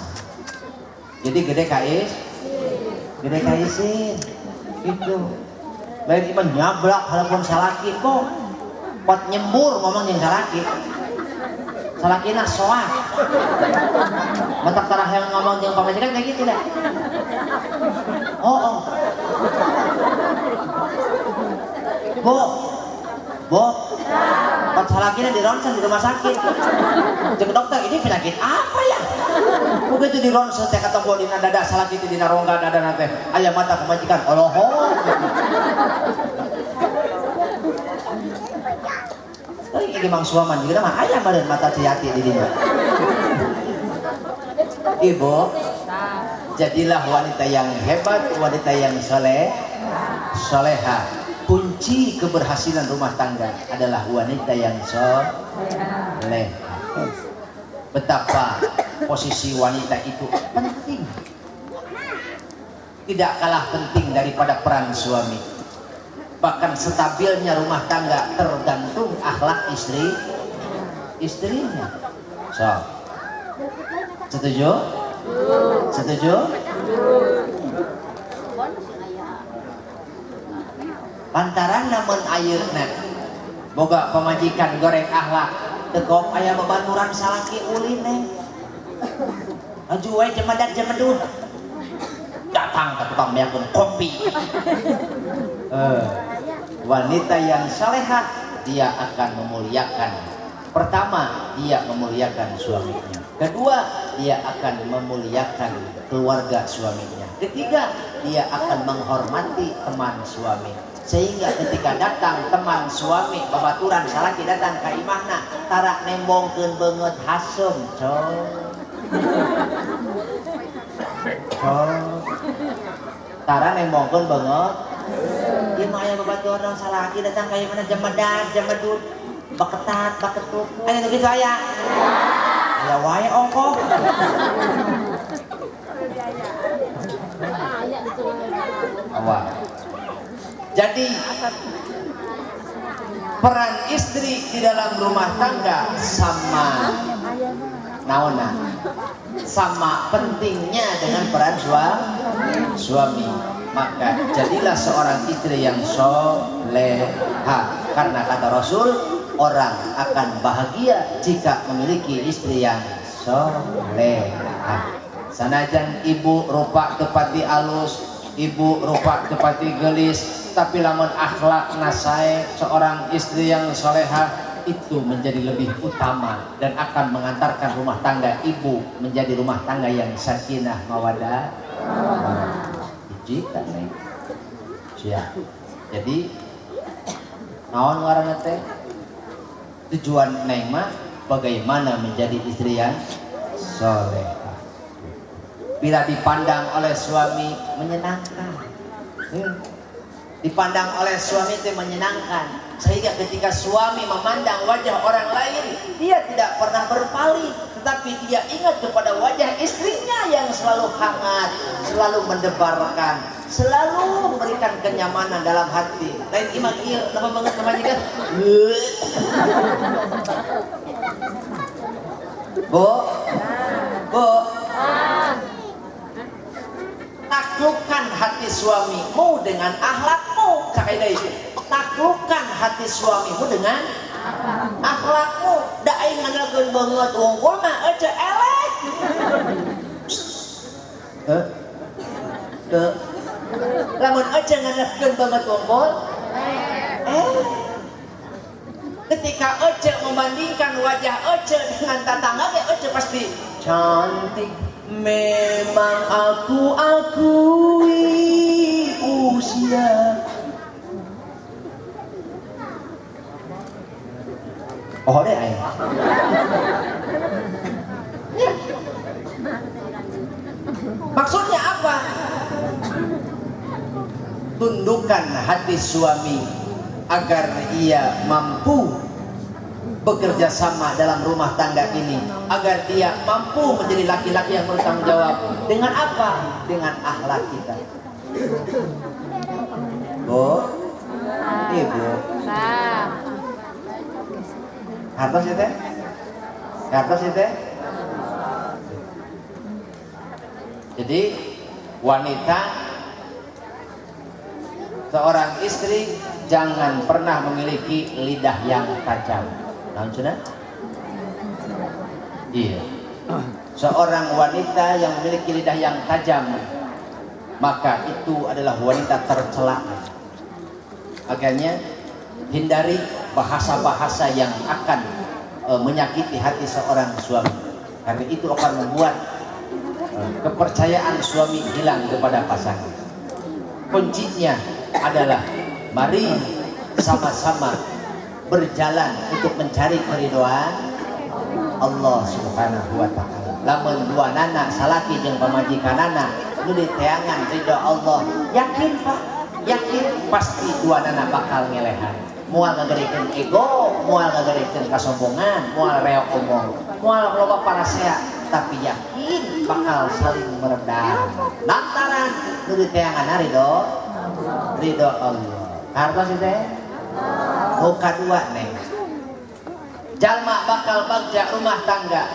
Jadi gede kais, gede kaisin, itu. Lain iman nyablak halaupun salaki kok, pot nyembur ngomong yang salaki. Salakina soak. Matak tarah yang ngomong yang pamajikan kayak gitu dah. Oh, oh. Bu, Bu, pot salakina di ronsen di rumah sakit. Cek dokter ini penyakit apa ya? Begitu di ronsen teh ketemu dina dada salaki itu dina rongga dada teh. Aya mata pamajikan oloh. Tapi ini Mang Suaman juga mah aya meureun mata Ciyati di dinya. Ibu, jadilah wanita yang hebat, wanita yang soleh, soleha. Kunci keberhasilan rumah tangga adalah wanita yang soleha. Betapa posisi wanita itu penting. Tidak kalah penting daripada peran suami. Bahkan stabilnya rumah tangga tergantung akhlak istrinya. So, setuju? Setuju? Lantaran namun ayeuna boga pamajikan goreng akhlak tekop aya babaturan salaki ulin neng. Aju we jemedat jemedun. Datang ke tukang miakeun kopi. Wanita yang salehah dia akan memuliakan. Pertama, dia memuliakan suaminya. Kedua, dia akan memuliakan keluarga suaminya. Ketiga, dia akan menghormati teman suami. Sehingga ketika datang teman suami babaturan salaki datang ka imahna tara nembongkeun beungeut hasem, coy. Oh. Tara nembongkeun beungeut. Ieu mah aya babaturan salaki datang ka mana jemedan, jemedut, baketat, baketut. Aya nu kitu aya. Aya wae ongkoh. Awal. Jadi peran istri di dalam rumah tangga sama naona, sama pentingnya dengan peran suami. Maka jadilah seorang istri yang soleha, karena kata Rasul, orang akan bahagia jika memiliki istri yang soleha. Sanajan ibu rupa tepati alus, ibu rupa tepati gelis, tapi lamun akhlak nasae seorang istri yang soleha itu menjadi lebih utama dan akan mengantarkan rumah tangga ibu menjadi rumah tangga yang sakinah mawadah. Hiji kan neng. Siap. Jadi naon ngaranna teh? Tujuan neng mah bagaimana menjadi istri yang soleha. Bila dipandang oleh suami menyenangkan. Dipandang oleh suami itu menyenangkan, sehingga ketika suami memandang wajah orang lain, dia tidak pernah berpaling, tetapi dia ingat kepada wajah istrinya yang selalu hangat, selalu mendebarkan, selalu memberikan kenyamanan dalam hati. Lain imang ieu lama banget pamajikan. Bu, bu, taklukkan hati suamimu dengan akhlakmu. Sakali deui. Taklukkan hati suamimu dengan akhlakmu. Da aing ngandalkeun beungeut wungkul mah ece eleh. Heuh. Teu. Lamun ece ngandalkeun beungeut wungkul, ketika ece membandingkan wajah ece dengan tetangga, ece pasti cantik. Memang aku akui usia. Oh deh ayah. Ya. Maksudnya apa? Tundukkan hati suami agar ia mampu bekerja sama dalam rumah tangga ini, agar dia mampu menjadi laki-laki yang bertanggung jawab. Dengan apa? Dengan akhlak kita. Bu, ibu, hartos ya teh? Hartos ya teh? Jadi wanita, seorang istri jangan pernah memiliki lidah yang tajam. Naon cenah? Iya. Seorang wanita yang memiliki lidah yang tajam, maka itu adalah wanita tercela. Makanya hindari bahasa-bahasa yang akan menyakiti hati seorang suami, karena itu akan membuat kepercayaan suami hilang kepada pasangan. Kuncinya adalah mari sama-sama berjalan untuk mencari keridhaan Allah Subhanahu wa ta'ala. Lamun dua nana salaki jeung pamajikanana nu diteangan ridho Allah, yakin Pak, yakin pasti dua nana bakal ngelehan. Moal ngagerekeun ego, moal ngagerekeun kasombongan, moal reok omong, moal loba parasea, tapi yakin bakal saling meredam. Lantaran nu diteangan ridho ridho Allah. Hartos teh? Nu kadua neng, jalma bakal bagja rumah tangga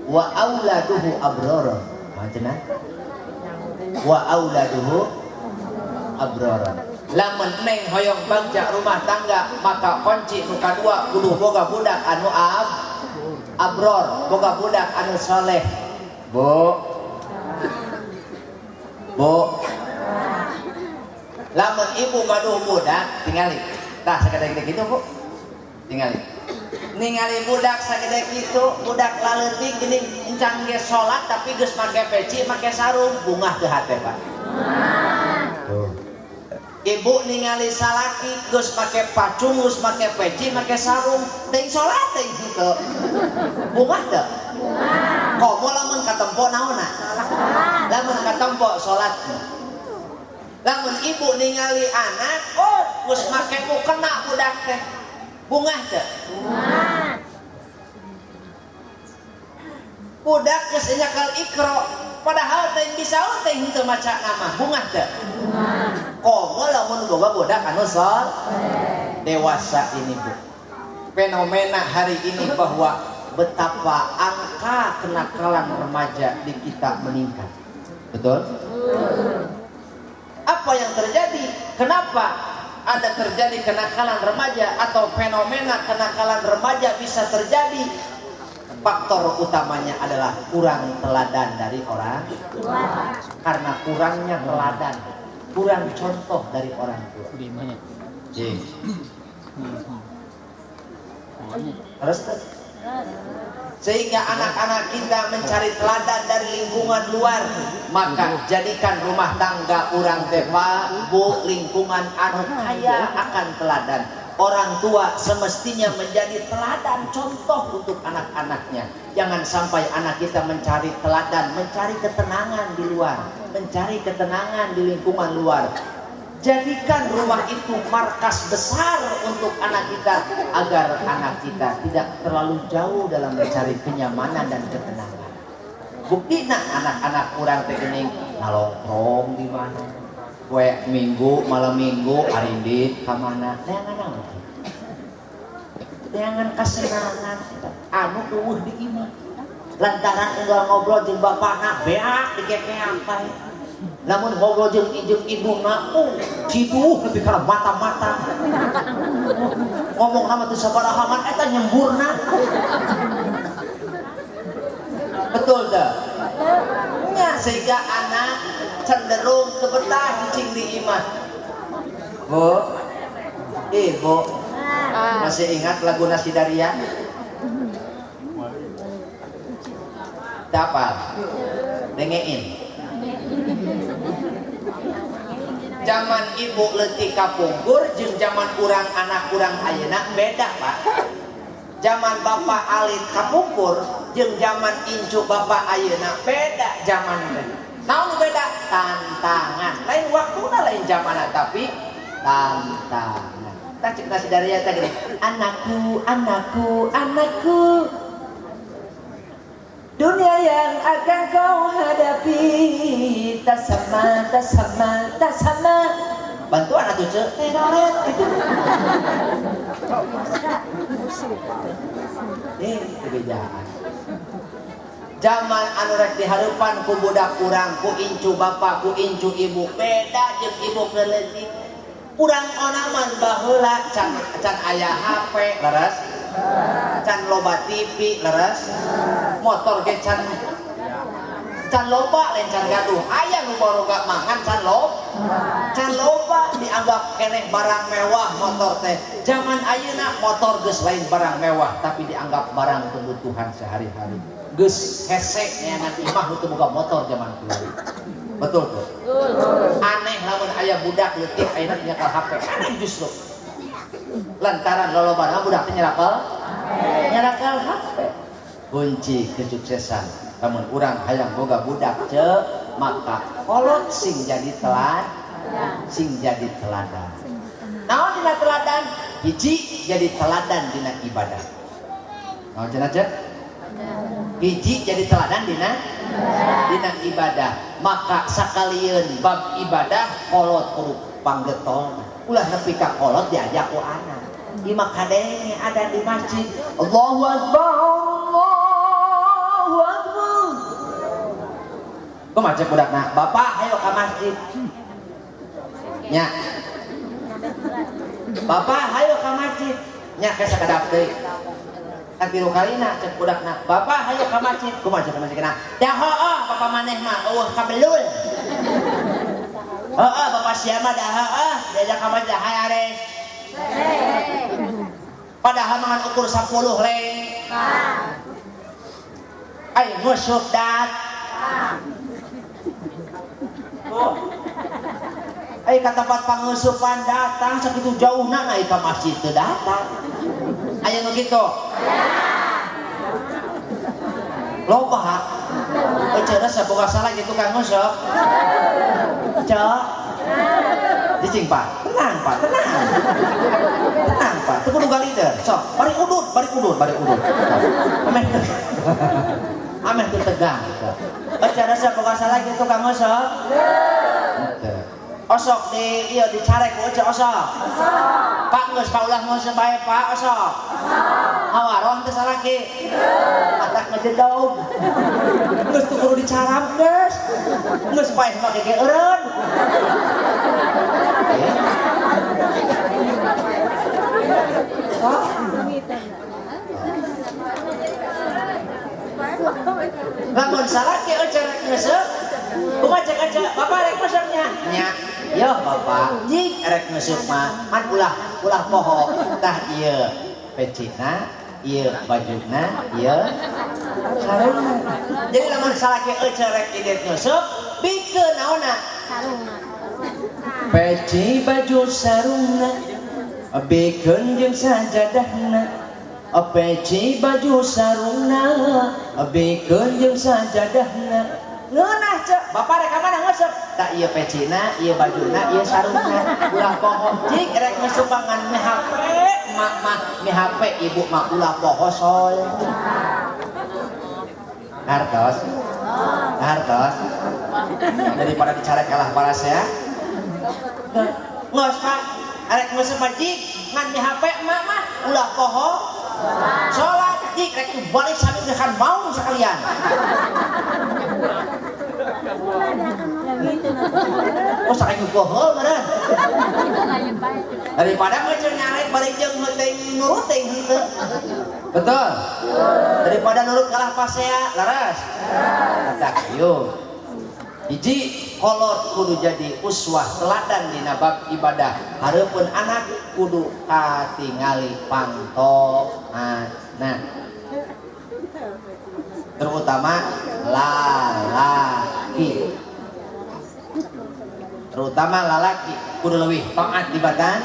wa auladuhu abrara. Maksudna wa auladuhu abrara. Lamun neng hoyong bagja rumah tangga, maka kunci nu kadua kudu boga budak anu abror, boga budak anu soleh. Bu, bu, lamun ibu gaduh budak tingali tah sagede kitu Bu, tingali ningali budak sagede kitu, budak laleutik geuning encan ge salat tapi geus make peci make sarung, bungah teu hate Pak. Tuh. Ibu ningali salaki geus make pacung, geus make peci make sarung, teuing salat teuing henteu, bungah teu? Komo lamun katempo naonna? Lamun katempo salatna. Lamun ibu ningali anak, oh geus make mukena budak teh. Bungah teh. Budak geus nyakal Iqra, padahal teh bisa teh henteu maca nama, bungah teh. Komo lamun boga budak anu saleh. Dewasa ini Bu. Fenomena hari ini bahwa betapa angka kenakalan remaja di kita meningkat. Betul? Apa yang terjadi? Kenapa ada terjadi kenakalan remaja atau fenomena kenakalan remaja bisa terjadi? Faktor utamanya adalah kurang teladan dari orang tua. Karena kurangnya teladan, kurang contoh dari orang tua. Terus sehingga anak-anak kita mencari teladan dari lingkungan luar, maka jadikan rumah tangga urang teh Bu lingkungan anu kaya akan teladan. Orang tua semestinya menjadi teladan contoh untuk anak-anaknya. Jangan sampai anak kita mencari teladan, mencari ketenangan di luar, mencari ketenangan di lingkungan luar. Jadikan rumah itu markas besar untuk anak kita agar anak kita tidak terlalu jauh dalam mencari kenyamanan dan ketenangan. Buktina anak-anak urang teh geuning nalongkrong di mana? Poe Minggu, malam Minggu arindit ka mana? Neangan naon? Neangan kasenangan anu eueuh di imah. Lantaran unggal ngobrol jeung bapakna beak dikekeak bae. Lamun ngobrol jeung ibuna, ciduh nepi kana mata-mata. Ngomong nama teu sabaraha ngan eta nyemburna. Betul teu? Nya sehingga anak cenderung teu betah cicing di imah. Bu, Ibu, masih ingat lagu Nasi Daria? Dapal, dengein. Zaman ibu leutik kapungkur jeung zaman urang anak urang ayeuna beda, Pak. Zaman bapak alit kapungkur jeung zaman incu bapak ayeuna beda zaman teh. Naon beda? Tantangan. Lain waktuna lain zamanna tapi tantangan. Tah cek Nasi Daria teh gini, anakku, anakku, anakku, dunia yang akan kau hadapi tak sama, tak sama, tak sama. Bantuan atuh cek, teroret gitu. Kebejaan. Zaman anu rek dihareupan ku budak urang, ku incu bapak, ku incu ibu, beda jeung ibu keur leutik. Urang onaman baheula can aya HP, leres? Can loba TV, leres? Motor ge can loba, lain can gaduh. Aya nu baroga mangan can loba. Can loba dianggap keneh barang mewah motor teh. Zaman ayeuna motor geus lain barang mewah tapi dianggap barang kebutuhan sehari-hari. Geus hese neangan imah nu teu boga motor zaman kieu. Betul tuh? Aneh lamun aya budak leutik ayeuna nyekel HP. Aneh justru. Lantaran lolobana budak teh nyekel HP. Kunci kesuksesan lamun urang hayang boga budak ceu, maka kolot sing jadi teladan, sing jadi teladan. Naon dina teladan? Hiji jadi teladan dina ibadah. Naon cenah ceu? Hiji jadi teladan dina ibadah. Maka sakalieun bab ibadah kolot kudu panggetol. Ulah nepi ka kolot diajak ku anak. Imah kadenge ada di masjid. Allahu Akbar, Allahu Akbar. Kumaha cek budakna? Bapak ayo ka masjid. Nya. Bapak ayo ka masjid. Nya ke sakedap deui. Kan tilu kalina cek budakna. Bapak ayo ka masjid. Kumaha cek masjidna? Da heueuh bapak maneh mah eueuh kabelul. Heueuh bapak sia mah da heueuh diajak ka masjid hayares. Padahal mangan ukur 10 leng. Ai ngusup dat. Oh. Ai ka tempat pangusupan datang sakitu jauhna ai ka masjid teu datang. Aya nu kitu? Loba. Ece resep boga salah gitu tukang nguseup. Cok. Cicing Pak, tenang Pak, tenang. Tenang Pak, teu kudu galider. Sok, bari udut, bari udut, bari udut. Ameh ameh teu tegang. Ece resep boga salah gitu tukang nguseup. Henteu. Osok di ieu dicarek ku ece osok. Pak geus Pak ulah nguseup bae Pak osok. Hawaron teu salaki. Matak ngejedog. Geus teu kudu dicarap geus. Geus paeh mah gege eureun. Lamun salaki ece rek nguseup, kumaha cek ece, bapak rek nguseup nya? Nya. Yo bapak, jig rek nguseup mah, man ulah ulah poho. Tah ieu pecina, ieu bajuna, ieu sarungna. Jadi lamun salaki ece rek ieu nguseup, bikeun naonna? Sarungna. Peci baju sarungna, bikeun jeung sajadahna. Peci baju sarungna, bikeun jeung sajadahna. Ngeunah cek, bapak rek ka mana nguseup? Tah ieu pecina, ieu bajuna, ieu sarungna. Ulah poho jig rek nguseup ngan mi HP, mak mah mi HP ibu mah ulah poho sol. Hartos. Hartos. Daripada dicarek kalah parasea. Ngos Pak, arek nguseup mah jig ngan mi HP emak mah ulah poho. Salat jig rek balik sami kan mau sekalian. Oh saking bohong meureun. Daripada ngeuceun nyarek bari jeung heuting nuruting henteu. Betul? Daripada nurut kalah pasea, laras. Tak yuk. Hiji kolot kudu jadi uswah teladan dina bab ibadah. Hareupeun anak kudu katingali pangtohana. Terutama lalaki. Terutama lalaki kudu leuwih taat tibatan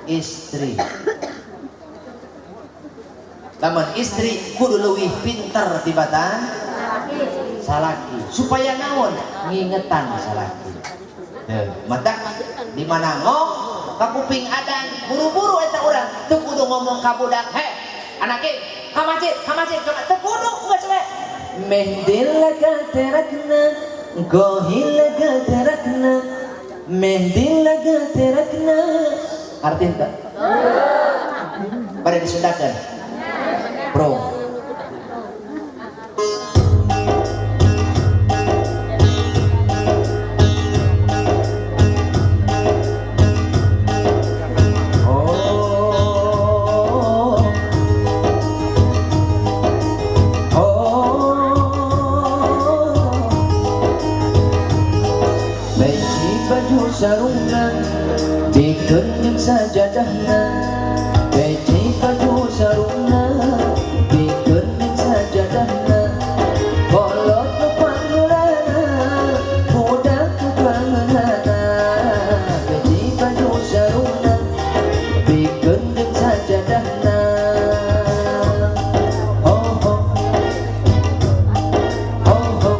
istri. Lamun istri kudu leuwih pinter tibatan salaki supaya naon ngingetan salaki. Mata di mana ngong ka kuping adan buru-buru eta urang teu kudu ngomong ka budak, "He, anake, ka masjid, ka masjid, ka masjid." Teu kudu geus we. Mehdi laga terakna, gohi laga terakna, mehdi laga terakna. Arti teu? Bade disundakeun. Bro. Sarungna bikeun jeung sajadahna, peci baju sarungna bikeun jeung sajadahna. Kolot nu panggulana budak nu kangeunana, peci baju sarungna bikeun jeung sajadahna. Ho ho ho ho.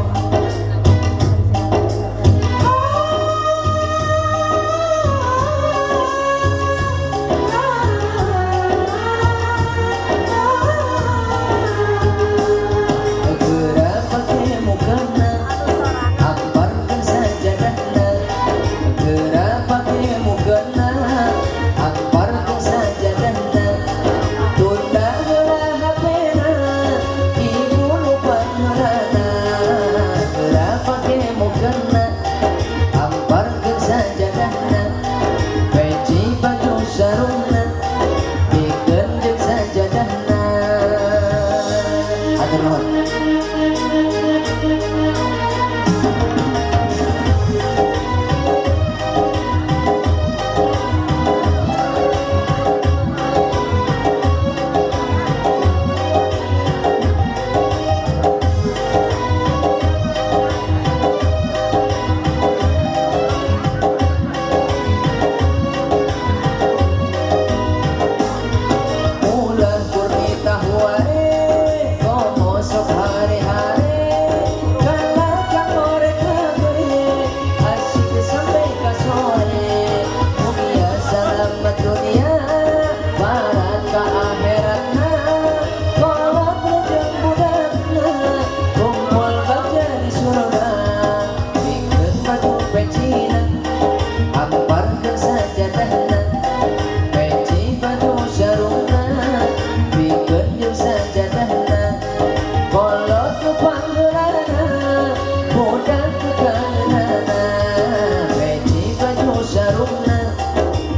sarungna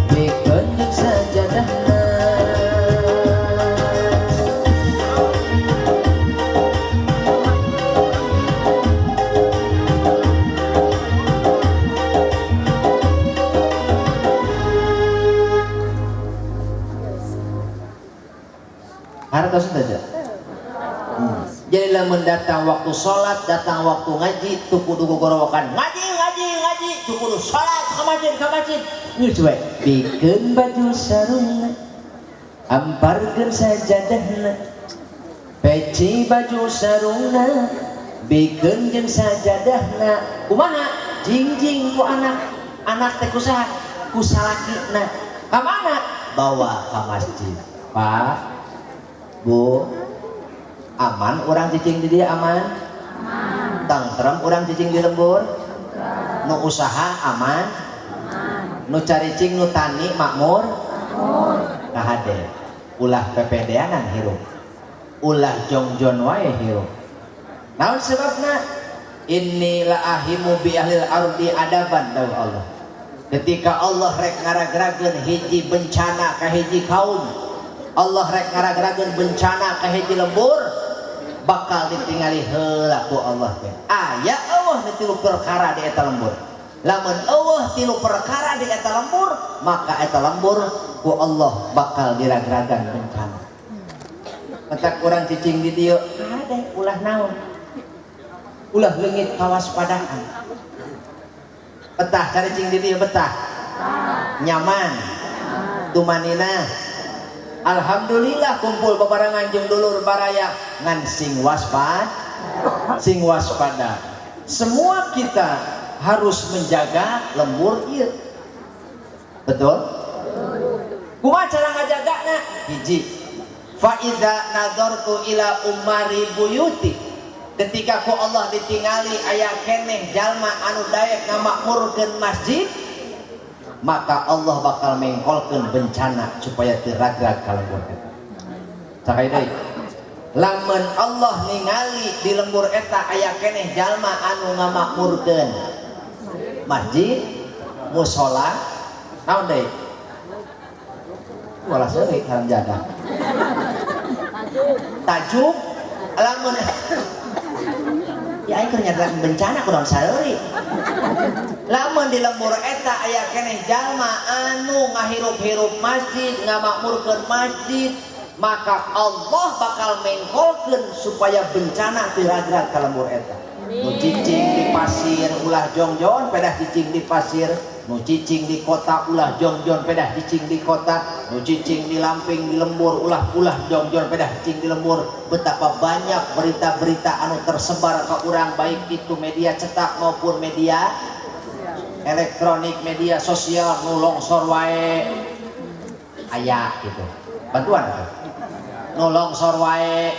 bikeun jeung sajadahna. Hartos saja. Jadi lamun datang waktu sholat, datang waktu ngaji, tuh kudu gogorowokan ngaji, ngaji, ngaji, tuh kudu sholat ke masjid, ke masjid. Geus we bikeun baju sarungna amparkeun sajadahna peci baju sarungna bikeun jeung sajadahna. Kumaha? Jingjing ku anak, anak teh ku saha? Ku salakina. Ka mana? Bawa ka masjid. Pak, Bu, aman orang cicing di dia aman? Aman. Tangtrem orang cicing di lembur? Nu usaha aman? Aman. Nu caricing nu tani makmur? Makmur. Kahade ulah PPD-anan hirup, ulah jongjon wae hirup. Naon sebabna? Inilah ahimu bi ahlil ardi adaban dawuh Allah. Ketika Allah rek ngaragrageun hiji bencana ka hiji kaum, Allah rek ngaragrageun bencana ka hiji lembur, bakal ditingali heula ku Allah teh. Aya eueuh nu tilu perkara di eta lembur. Lamun eueuh tilu perkara di eta lembur, maka eta lembur ku Allah bakal diragragan bencana. Mentak urang cicing di dieu, hade ulah naon? Ulah leungit kawaspadaan. Betah caricing di dieu betah. Nyaman. Tumanina. Alhamdulillah kumpul bebarengan jeung dulur baraya ngan sing waspada, sing waspada. Semua kita harus menjaga lembur ieu. Betul? Kumaha cara ngajagana? Hiji, fa idza nadartu ila umari buyuti. Ketika ku Allah ditingali aya keneh jalma anu daek ngamakmurkeun masjid, maka Allah bakal mengkolkeun bencana supaya teu ragrag ka lembur eta. Sakali deui, lamun Allah ningali di lembur eta aya keneh jalma anu ngamakmurkeun masjid, musola, naon deui? Walah seurik haram jadah. Tajuk lamun ya aing keur nyaritakeun bencana kunaon saeurik. Lamun di lembur eta aya keneh jalma anu ngahirup-hirup masjid, ngamakmurkeun masjid, maka Allah bakal mengkolkeun supaya bencana teu ragrag ka lembur eta. Nu cicing di pasir ulah jongjon pedah cicing di pasir, nu cicing di kota ulah jongjon pedah cicing di kota, nu cicing di lamping di lembur ulah ulah jongjon pedah cicing di lembur. Betapa banyak berita-berita anu tersebar ke urang, baik itu media cetak maupun media elektronik, media sosial, nu longsor wae aya gitu. Bantuan atuh. Nu longsor wae,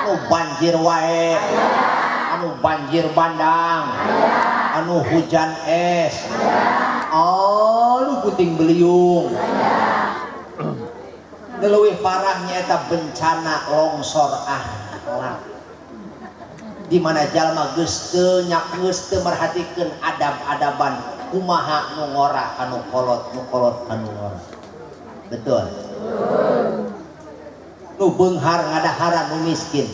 nu banjir wae, anu banjir bandang, anu hujan es, aduh puting beliung. Leuwih parahnya eta bencana longsor akhlak, di mana jalma geus teu nyak geus teu merhatikeun adab-adaban kumaha nu ngora kanu kolot, nu kolot kanu ngora. Betul. Nu beunghar ngadaharan nu miskin,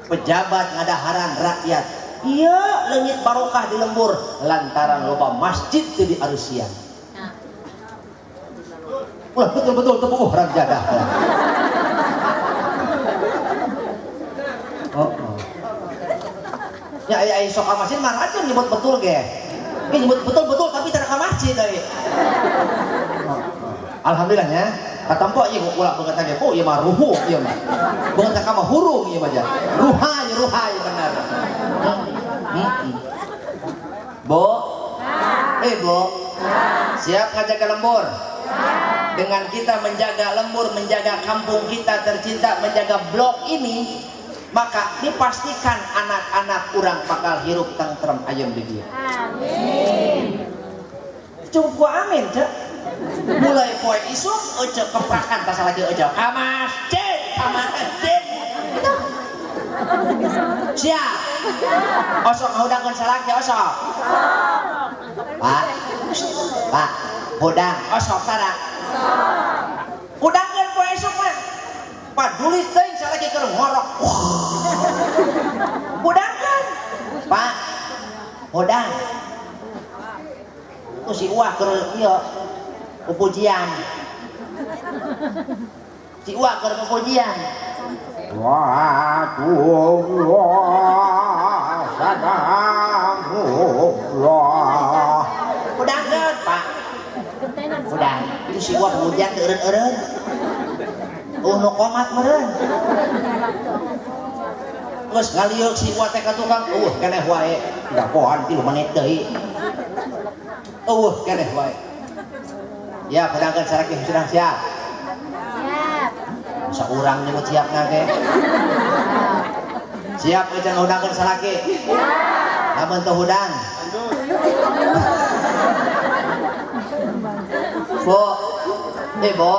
pejabat ngadaharan rakyat. Iya leungit barokah di lembur lantaran loba masjid teu diarusian. Ulah betul-betul tepuh haram jadah. Oh, oh. Ya aya aya sok ka masjid mah rajin nyebut betul ge. Ini nyebut betul-betul tapi cara ka masjid deui. Oh, oh. Alhamdulillah nya. Katampo ieu ulah beungeut ge. Oh ieu mah ruhu ieu mah. Beungeut ka mah hurung ieu mah ja. Ruha ieu ruha ieu bener. Bo? Bo. Siap ngajaga lembur? Dengan kita menjaga lembur, menjaga kampung kita tercinta, menjaga blok ini, maka dipastikan anak-anak urang bakal hirup tentrem ayem di dieu. Amin. Cukup gua amin, Cek. Mulai poe isuk ece keprakan tas lagi ece ka masjid, ka masjid. Gitu. Siap. Osok ngahudangkeun salaki osok. Pak. Pak, hudang, osok tara. Hudangkeun poe esuk mah. Paduli teuing salaki keur ngorok. Hudangkeun. Pak, hudang. Tuh si Uwa keur ieu pupujian. Si Uwa keur pupujian. Wa salamullah. Hudangkeun, Pak. Hudang. Itu si Uwa pupujian teu eureun-eureun. Nu komat meureun. Geus ngalieuk si Uwa teh ka tukang, eueuh keneh wae. Gapoan 3 menit deui. Eueuh keneh wae. Ya, hudangkeun saraki sudah siap. Siap. Saurang nyebut siap ngage. Siap aja ngudangkeun salaki. Siap. Lamun teu hudang. Bu. Bu.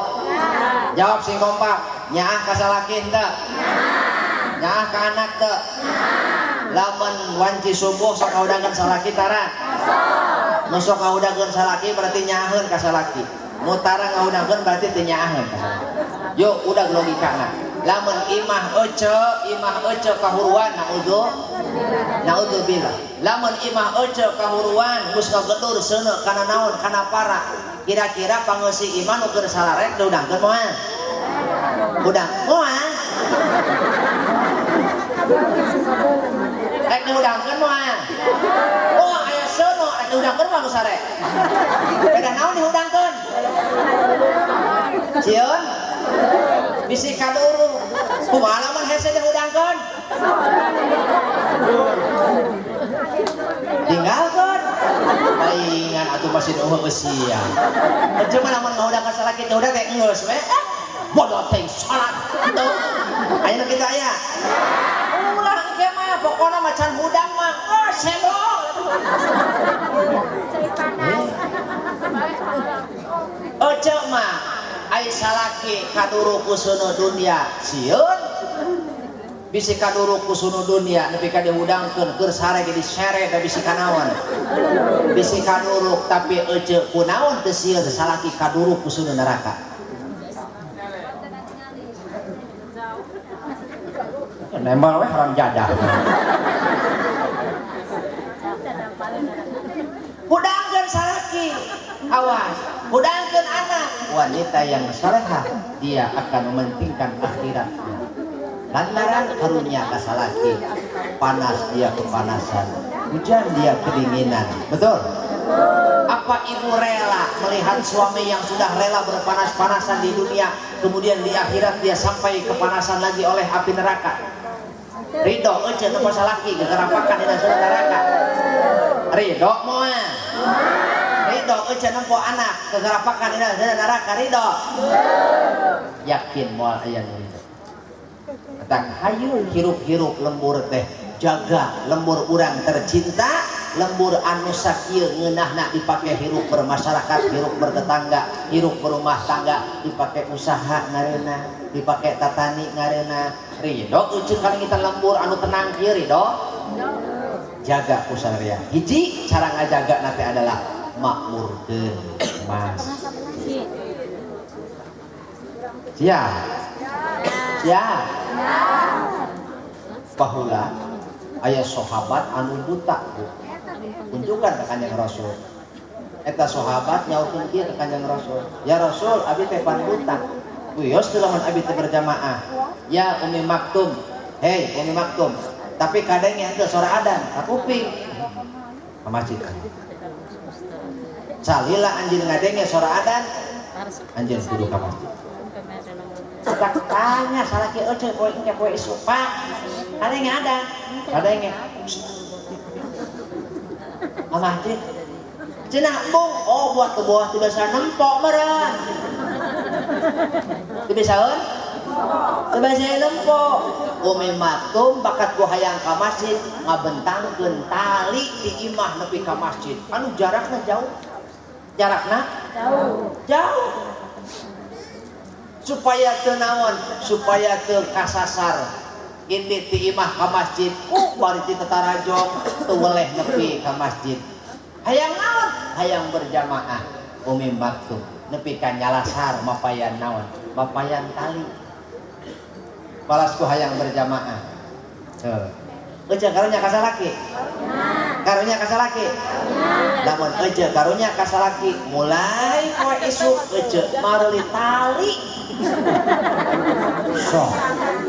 Jawab sing kompak. Nyaah ka salaki henteu? Nyaah ka anak teu? Lamun wanci subuh sok ngudangkeun salaki tara? Nu sok ngudangkeun salaki berarti nyaaheun ka salaki. Nu tara ngudangkeun berarti teu nyaaheun ka salaki. Yuk udah logikana. Lamun imah ece kahuruan naudzubillah. Lamun imah ece kahuruan geus ngagedur seuneu kana naon kana para. Kira-kira pangeusi imah nu keur salarek diudangkeun moal? Udang moal. Rek diudangkeun moal? Oh aya seuneu rek diudangkeun moal nu sare. Beda naon diudangkeun? Sieun? Bisi kaduru. Kumaha lamun hese dihudangkeun? Tinggalkeun. Paingan atuh masih eueuh eusia. Ece mah lamun ngahudangkeun salaki teh hudang teh geus we. Bodoh teh salat. Tuh. Aya nu kitu aya. Ulah engke mah pokona mah can hudang mah geus sembong. Cai panas. Ece mah ai salaki kaduru kusunu dunia sieun bisi kaduru kusunu dunia nepi ka dihudangkeun keur sare ge disere da bisi kanaon bisi kaduruk tapi ece kunaon teu sieun salaki kaduruk kusunu neraka. Nembal we haram jadah. Hudangkeun salaki, awas, hudangkeun anak. Wanita yang salehah dia akan mementingkan akhiratnya. Lantaran karunia ka salaki, panas dia kepanasan, hujan dia kedinginan. Betul? Apa ibu rela melihat suami yang sudah rela berpanas-panasan di dunia, kemudian di akhirat dia sampai kepanasan lagi oleh api neraka? Ridho ece teu salaki gegerapakan dina surga neraka. Ridho moal? Ridho ece nempo anak kegerapakan dina surga neraka ridho? Yakin moal aya nu ridho. Tang hayu hirup-hirup lembur teh jaga lembur urang tercinta, lembur anu sakieu ngeunahna dipake hirup bermasyarakat, hirup bertetangga, hirup berumah tangga, dipake usaha ngareuna, dipake tatani ngareuna. Ridho ece kalingitan lembur anu tenang kieu ridho? Jaga usaha. Hiji cara ngajaga nanti adalah makmurkeun mas. Siap? Siap? Baheula aya sahabat anu buta, Bu. Kunjungan ka Kanjeng Rasul. Eta sahabat nyaurkeun kieu ka Kanjeng Rasul. Ya Rasul, abi teh pan buta. Wios teu lamun abi teh berjamaah. Ya Umi Maktum. Hei Umi Maktum. Tapi kadang yang teu sora adan, ka kuping. Ka masjid. Salila anjeun ngadenge sora adan, anjeun kudu ka masjid. Tak tanya salaki ece poe engke poe isuk, Pak. Kadenge adan, kadenge. Ka masjid. Cenah embung, oh buat ke bawah teu bisa nempok meureun. Teu bisaeun? Teu bisa nempok. Umi Maktum bakat ku hayang ka masjid ngabentangkeun tali di imah nepi ka masjid. Anu jarakna jauh. Jarakna jauh. Jauh. Supaya teu naon, supaya teu kasasar. Indit ti imah ka masjid, bari ti tetarajong teu weleh nepi ka masjid. Hayang naon? Hayang berjamaah. Umi Maktum nepi ka nyalasar mapayan naon? Mapayan tali. Balas ku hayang berjamaah. Tuh. Ece karunya ka salaki? Karunya ka salaki? Lamun ece karunya ka salaki, mulai poe isuk ece mareuli tali. Sok.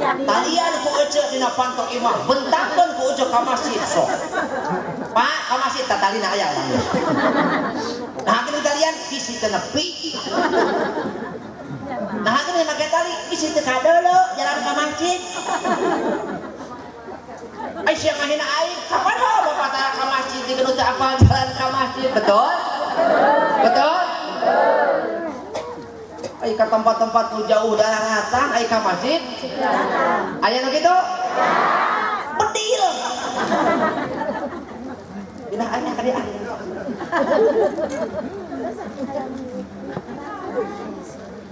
Talian ku ece dina pantok imah, bentangkeun ku ece ka masjid sok. Pak, ka masjid tatalina aya urang. Nah, akhirnya talian bisi teu nepi. Nah, akhirnya make tali bisi teu kadeuleuk jalan ka masjid. Ai sia ngahina aing, kapan ho bapak tara ka masjid dikeun teu apal jalan ka masjid, betul? Betul? Ai ka tempat-tempat nu jauh daratan ai ka masjid. Aya nu kitu? Bedil. Pindah aya ka dieu.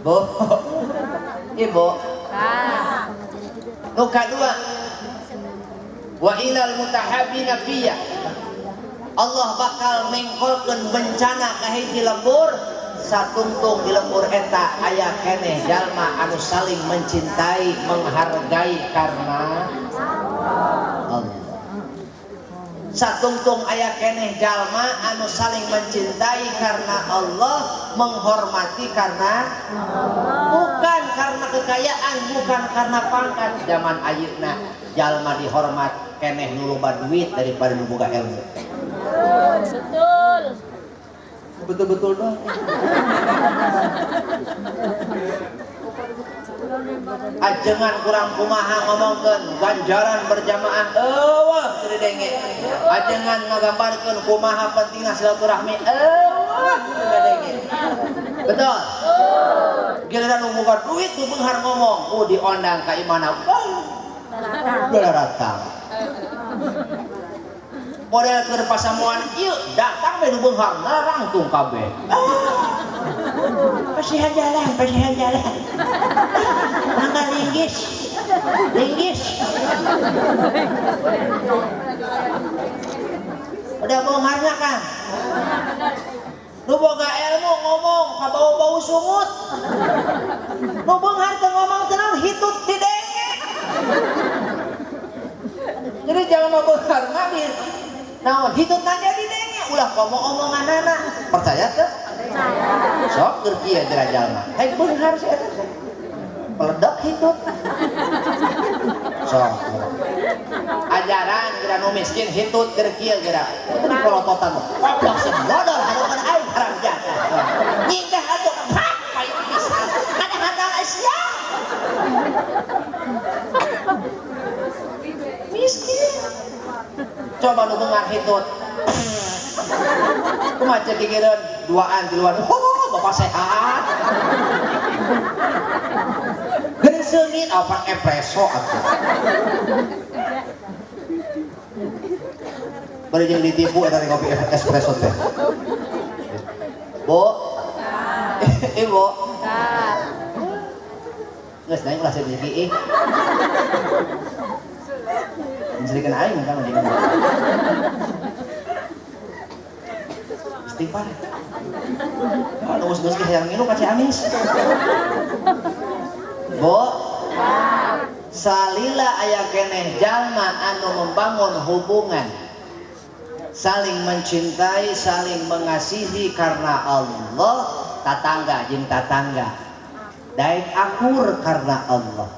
Bu. Ibu. Nu kadua, wa ilal mutahabbina fiyya. Allah bakal mengkolkeun bencana ka hiji lembur, satungtung di lembur eta aya keneh jalma anu saling mencintai, menghargai karena Allah. Satungtung aya keneh jalma anu saling mencintai karena Allah, menghormati karena Allah. Bukan karena kekayaan, bukan karena pangkat. Zaman ayeuna jalma dihormat keneh nu loba duit daripada nu boga ilmu. Betul. Betul-betul dong. Ajengan kurang kumaha ngomongkeun ganjaran berjamaah eueuh teu didenge. Ajengan ngagambarkeun kumaha pentingna silaturahmi eueuh teu didenge. Betul? Giliran nu boga duit nu beunghar ngomong, oh diondang ka imana. Datang. Model keur pasamuan ieu datang we nu beunghar narangtung kabeh. Pasihan jalan, pasihan jalan. Mangga linggis. Linggis. Udah beungharnya kan? Nu boga ilmu ngomong ka bau-bau sungut. Nu beunghar teu ngomong teu naon hitut didenge. Jadi jangan mau beunghar mah di naon hitut aja didenge ulah komo omonganana. Percaya teu? Sok keur kieu geura jalma. Hei beunghar si eta teh. Peledak hitut. Sok. Ajaran geura nu miskin hitut keur kieu geura. Itu dipolototan. Goblok sebodor harupan aing haram jatah. Nyingkah atuh pak payu pisan. Kadang-kadang sia. Miskin. Coba nu beunghar hitut. Kumaha cek gigireun duaan tiluan. Oh, bapak sehat. Geuning seungit apa espresso atuh. Bari jeung ditipu eta teh kopi espresso teh. Bu. Ibu. Geus naik ulah sedih ih. Menceritakan aing kan jadi. Istighfar. Kalau geus-geus ge hayang ngilu ka Ciamis. Bu. Salila aya keneh jalma anu membangun hubungan saling mencintai, saling mengasihi karena Allah, tatangga jeung tatangga. Daek akur karena Allah.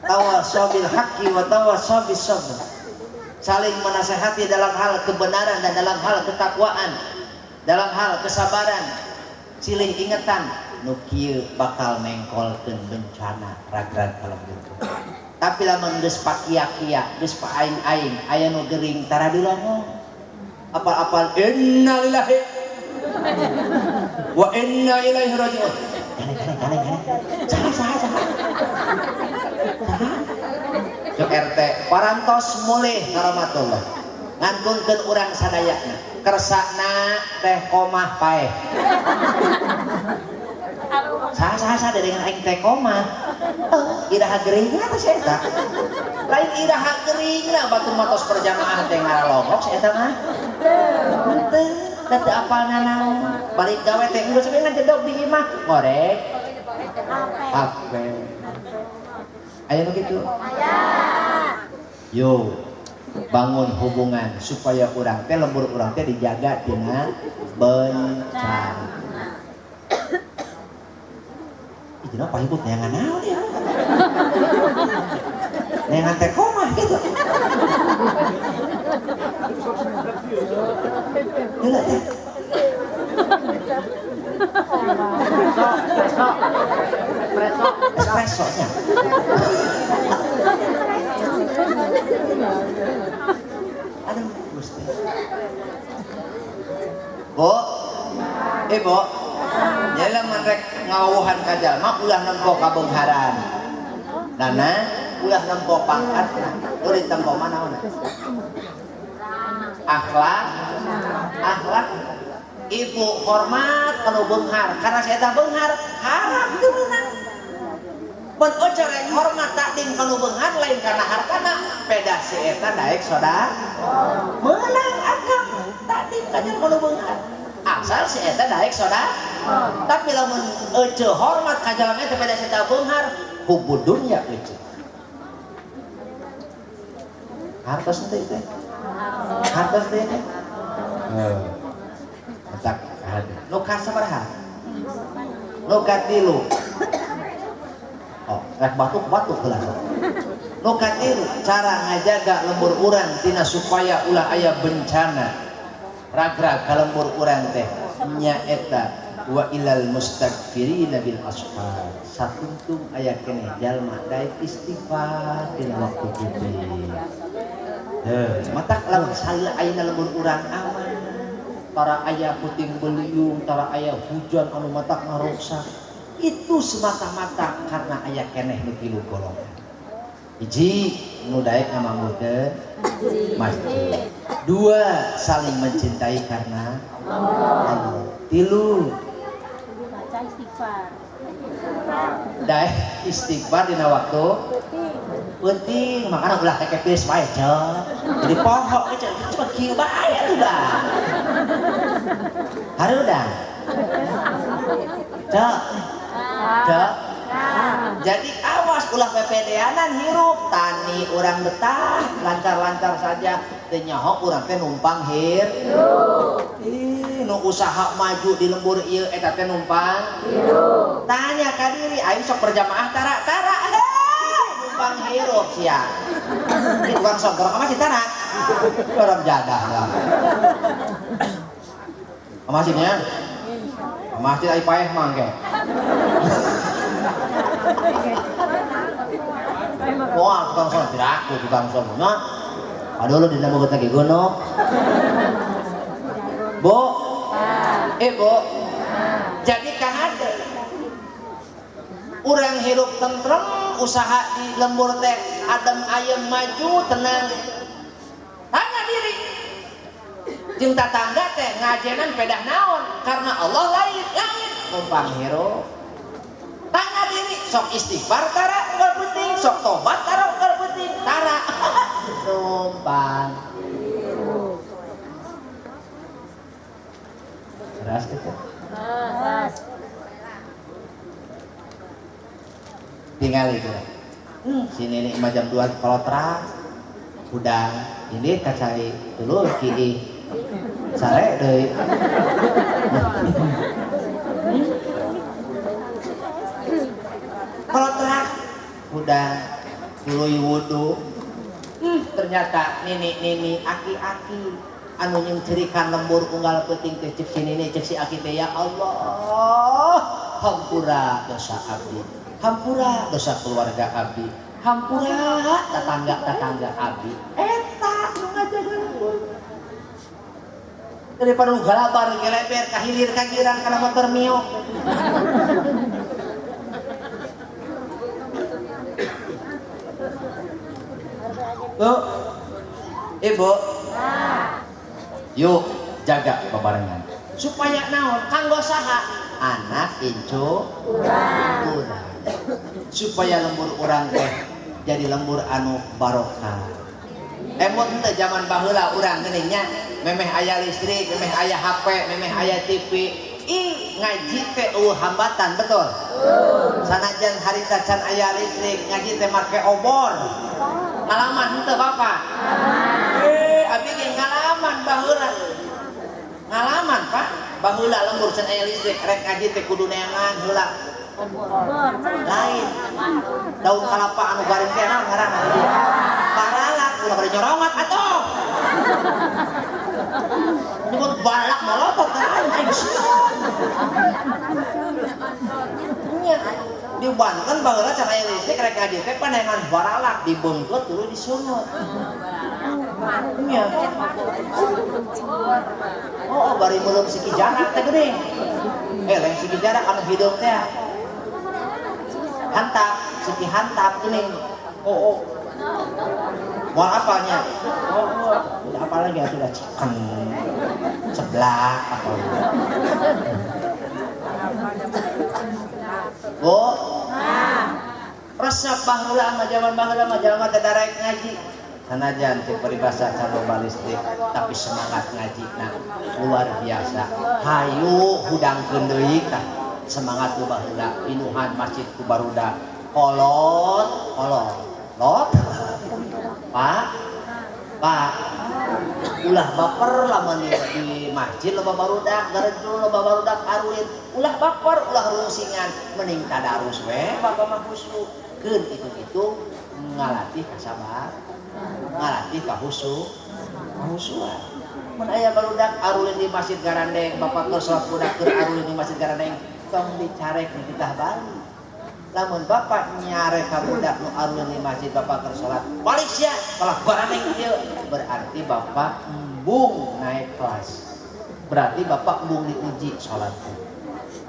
Tawasabil haqqi wa tawasabis sabr. Saling menasehati dalam hal kebenaran dan dalam hal ketakwaan, dalam hal kesabaran. Silih ingetan nu kieu bakal mengkolkeun bencana ragrag kalau gitu. Tapi lamun geus pakia-kia, geus paaing-aing, aya nu gering tara dilongong. Apal-apal innalillahi wa inna ilaihi rajiun. Kane kane kane kane. Saha saha saha. Cek RT parantos mulih karamatullah. Ngantunkeun urang sadayana. Kersana teh komah paeh. Saha saha saha dengan aing teh komah. Iraha geuringna teh si eta. Lain iraha geuringna batur matos perjamaah teh ngaralongok si eta mah. Teu, da teu apal nanaon. Balik gawe teh geus we ngajedog di imah, ngorek HP. Aya nu kitu? Aya. Yo, bangun hubungan supaya urang teh lembur urang teh dijaga tina bencana. Ih, jenah pahibut neangan naon ya? Neangan teh komah gitu. Heula teh. Espresso. Espresso-nya. Aduh, Gusti. Bu, Ibu, jadi lamun rek ngawuhan ka jalma ulah nempo kabeungharan. Nana ulah nempo pangkatna, nu ditempo mah naonna? Akhlak, akhlak. Ibu hormat kanu beunghar, karena saya eta beunghar, harap teu meunang. Mun oce rek hormat takdim kanu beunghar lain karena hartana, peda si eta daek soda. Meunang akang takdim ka jalma nu beunghar. Asal si eta daek soda. Tapi lamun ece hormat ka jalma eta peda si eta beunghar, hubud dunya ece. Hartos teh teh. Hartos teh teh. Heuh. Tak ada. Nu kasabaraha? Nu katilu. Oh, rek batuk-batuk heula. Nu katilu, cara ngajaga lembur urang tina supaya ulah aya bencana. Ragrag ka lembur urang teh nyaeta wa ilal mustaghfirina bil ashar. Satungtung aya keneh jalma daek istighfar dina waktu peuting. Heuh, matak lamun salila ayeuna lembur urang aman. Tara aya puting beliung, tara aya hujan anu matak ngaruksak. Itu semata-mata karena aya keneh nu tilu golongan. Hiji, nu daek ngamamulkeun masjid. Dua, saling mencintai karena Allah. Tilu, baca istighfar. Daek istighfar dina waktu penting, makanya ulah kekepis wae cek. Jadi pohok cek, cuma kieu bae atuh dah. Hareudang. Cek. Cek. Jadi awas ulah pepedeanan hirup, tani urang betah, lancar-lancar saja. Teu nyaho urang teh numpang hirup. Ih, nu usaha maju di lembur ieu eta teh numpang hirup. Tanya ka diri, aing sok berjamaah tara-tara. Numpang hirup sia. Ini tukang sogor ka masjid tara. Orang jadah lah. Ka masjidnya? Ka masjid ai paeh mah engke. Wah, tukang sogor diraku tukang sogor. Nah, aduh lu dina bogot lagi gunung. Bu. Bu. Jadi kahade. Urang hirup tentrem, usaha di lembur teh adem ayem maju tenang. Tanya diri. Jeung tatangga teh ngajenan pedah naon? Karena Allah lain, lain numpang hirup. Tanya diri, sok istighfar tara unggal penting, sok tobat tara unggal penting, tara numpang hirup. Keras gitu. Keras. Tinggal itu. Si nenek mah jam 2 kalau terang udah ini kacai dulu kiri sare deui. Kalau terang udah tuluy wudu. Ternyata nini-nini aki-aki anu nyengcerikan lembur unggal peuting teh cek si nini cek si aki teh ya Allah hampura dosa abdi, hampura dosa keluarga abdi, hampura tetangga-tetangga abdi. Eta nu ngajaga lembur. Daripada nu galabar geleber ka hilir ka girang kana motor Mio. Bu, Ibu, yuk jaga bebarengan supaya naon kanggo saha anak incu urang supaya lembur urang teh jadi lembur anu barokah. Emut teu zaman baheula urang geuning nya, memeh aya listrik, memeh aya HP, memeh aya TV. Ih, ngaji teh eueuh hambatan, betul? Sanajan harita can aya listrik, ngaji teh make obor. Ngalaman henteu Bapak? Abi ge ngalaman baheula. Ngalaman, Pak. Baheula lembur can aya listrik, rek ngaji teh kudu neangan heula. Lain. Daun kalapa anu garing teh naon ngaranna? Baralak, ulah bari nyorongat atuh. Nyebut balak malotot kan aing sieun. Nya di Banten baheula can aya listrik rek ngaji teh panengan baralak dibeungkeut tuluy disungut. Nya. Oh, bari meuleum siki jarak teh geuning. Lain siki jarak anu hideung teh. Hantap, siki hantap geuning. Oh. Moal apalnya? Oh. Udah apa lagi atuh dah chicken. Seblak apa. Bu. Resep baheula mah zaman baheula mah jalma teh darek ngaji. Sanajan cek peribahasa can loba listrik, tapi semangat ngaji nah luar biasa. Hayu hudangkeun deui tah semangat nu baheula pinuhan masjid ku barudak. Kolot, kolot. Lot. Pak. Pak. Ulah baper lamun di masjid loba barudak, garejul loba barudak arulin. Ulah baper, ulah rungsingan, mending tadarus we bapak mah khusyuk. Keun itu ngalatih kasabar, ngalatih kahusu, kahusuan. Mun aya barudak arulin di masjid garandeng, bapak keur salat budak keur arulin di masjid garandeng, tong dicarek di titah balik. Lamun bapak nyarek ka budak nu arulin di masjid bapak keur salat, balik sia, kalah garandeng ieu. Berarti bapak embung naik kelas. Berarti bapak embung diuji salat.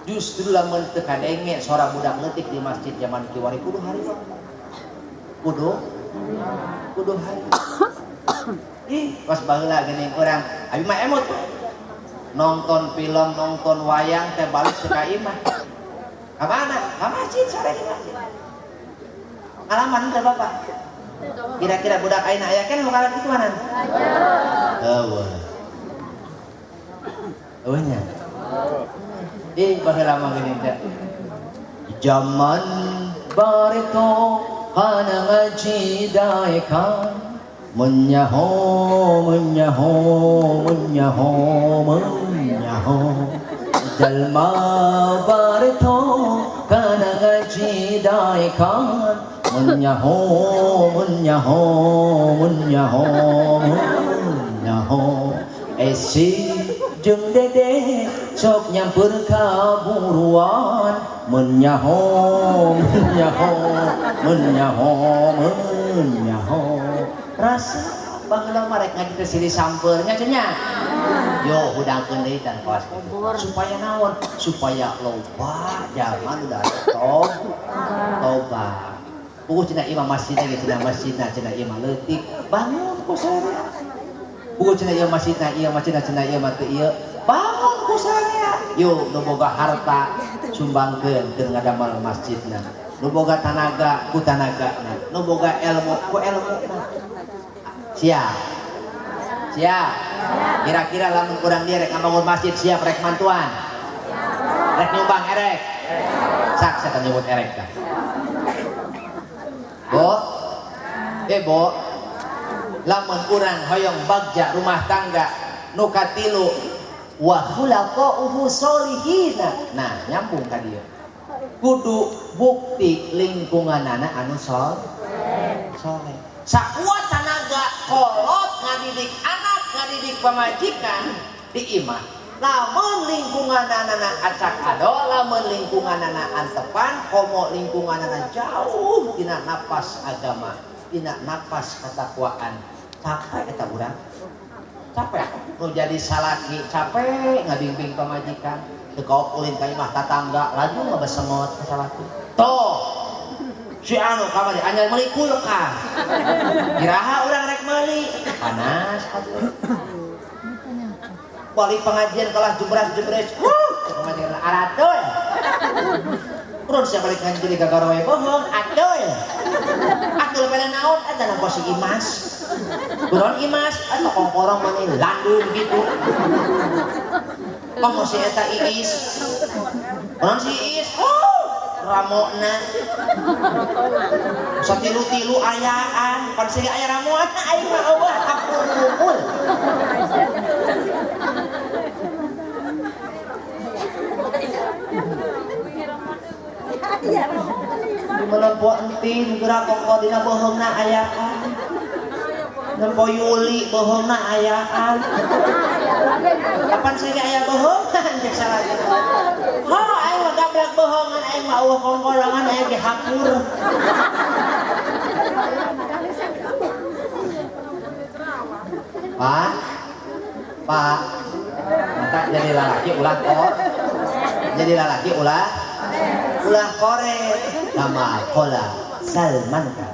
Justru lamun teu kadenge sora budak leutik di masjid zaman kiwari kudu hariwang. Kudu kudu hariwang. Ih, pas baheula geuning urang, abi mah emut. Nonton film, nonton wayang teh balik teu ka imah. Ka mana? Ka masjid sore di masjid. Ngalaman teh bapak? Kira-kira budak ayeuna aya keneh nu kalah kitu mana? Eueuh. Eueuh nya. Ih, baheula mah geuning teh. Zaman bareto kana ngaji daekan menyaho menyaho menyaho menyaho jalma bareto kana ngaji daekan menyaho menyaho menyaho menyaho esi jeung dede sok nyampeur kaburuan menyaho menyaho menyaho menyaho rasa baheula mah rek ngaji teh silih sampeurnya cenah yo hudangkeun deui tan kawas supaya naon supaya loba jalma nu tob toba puguh cenah imah masjidna ge cenah masjidna cenah imah leutik bangun ku sarua puguh cenah ieu masjidna ieu masjidna cenah ieu mah teu ieu bangun ku sarua yo nu boga harta sumbangkeun keur ngadamel masjidna nu boga tanaga ku tanagana nu boga ilmu ku ilmuna siap siap kira-kira lamun urang dieu rek ngabangun masjid siap rek mantuan rek nyumbang erek sak saya nyebut erek tah bo bo lamun urang hoyong bagja rumah tangga nu katilu wa khulaqa'uhu solihina nah nyambung ka dieu kudu bukti lingkunganana anu soleh sakuat tanaga kolot ngadidik anak ngadidik pamajikan di imah lamun lingkunganana acak ado lamun lingkunganana antepan komo lingkunganana jauh tina napas agama tina napas ketakwaan capek eta urang capek nu jadi salaki capek ngabimbing pamajikan teu kaok ulin ka imah tatangga laju ngabesengot ka salaki toh si anu kamari anyar meuli kulkas iraha urang rek meuli panas atuh balik pengajian kalah jebras-jebres wuh pengajian aratul turun sia balik ngaji jadi gagarowe bohong atul atul pada naon eta na si Imas Kunaon Imas? Atuh kongkorong mani landung gitu. Komo si eta Iis. Kunaon si Iis? Oh, ramona. Satilu-tilu ayaan, pan segi aya ramuan aing mah eueuh hapur lumul. Di menempo entin geura kongko dina bohongna ayaan. Nempo Yuli bohongna ayaan. Kapan segi aya bohongan cek salah gitu. Oh, aing mah gablak bohongan, aing mah eueuh kongkorongan aya ge hapur. Pak, Pak, mata jadi lalaki ulah kok, jadi lalaki ulah, ulah kore, nama kola Salman Khan.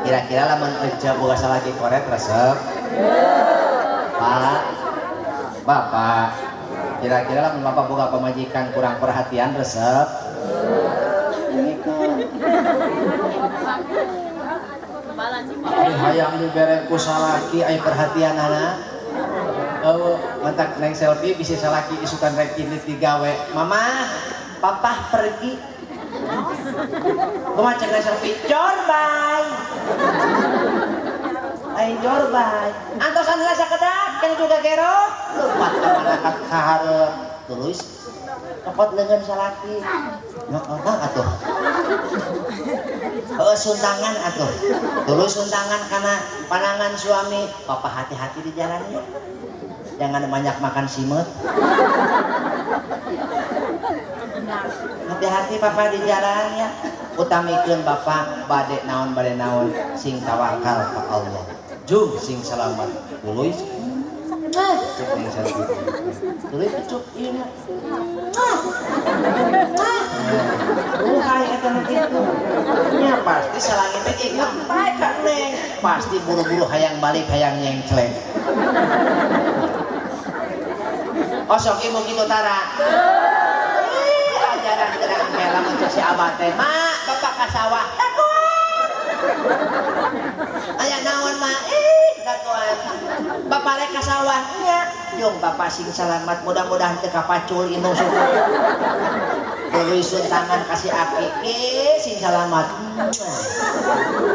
Kira-kira lamun Eca boga salaki koret resep? Pak, Bapak, kira-kira lamun Bapak boga pamajikan kurang perhatian resep? Hayang dibere ku salaki aya perhatianana. Eueuh, mantak neng selfie bisi salaki isukan rek indit digawe. Mama, papa pergi. Kumaha cek neng selfie? Corbay. Aing corbay. Antosan heula sakedak kan juga gero. Lupat ka mana ka kahareup. Terus copot leungeun salaki. Heeh atuh. Heeh suntangan atuh. Terus suntangan kana panangan suami. Papa hati-hati di jalannya. Jangan banyak makan simeut. Hati-hati papa di jalan ya. Utamikeun bapak bade naon sing tawakal ka Allah. Jung sing selamat. Tuluy. Cuk ning selfie. Tuluy cuk ieu nya. Buhay eta nu kitu. Nya pasti salangit teh inget bae ka neng. Pasti buru-buru hayang balik hayang nyengclek. Osok ibu kitu tara. Ajaran terang lamun cek si abah teh, "Mak, bapak ka sawah." Dagoan. Aya naon, Mak? Ih, dagoan. Bapak rek ka sawah nya. Jung bapak sing salamat, mudah-mudahan teu kapacul indung suku. Tuluy suntangan kasih aki, sing salamat.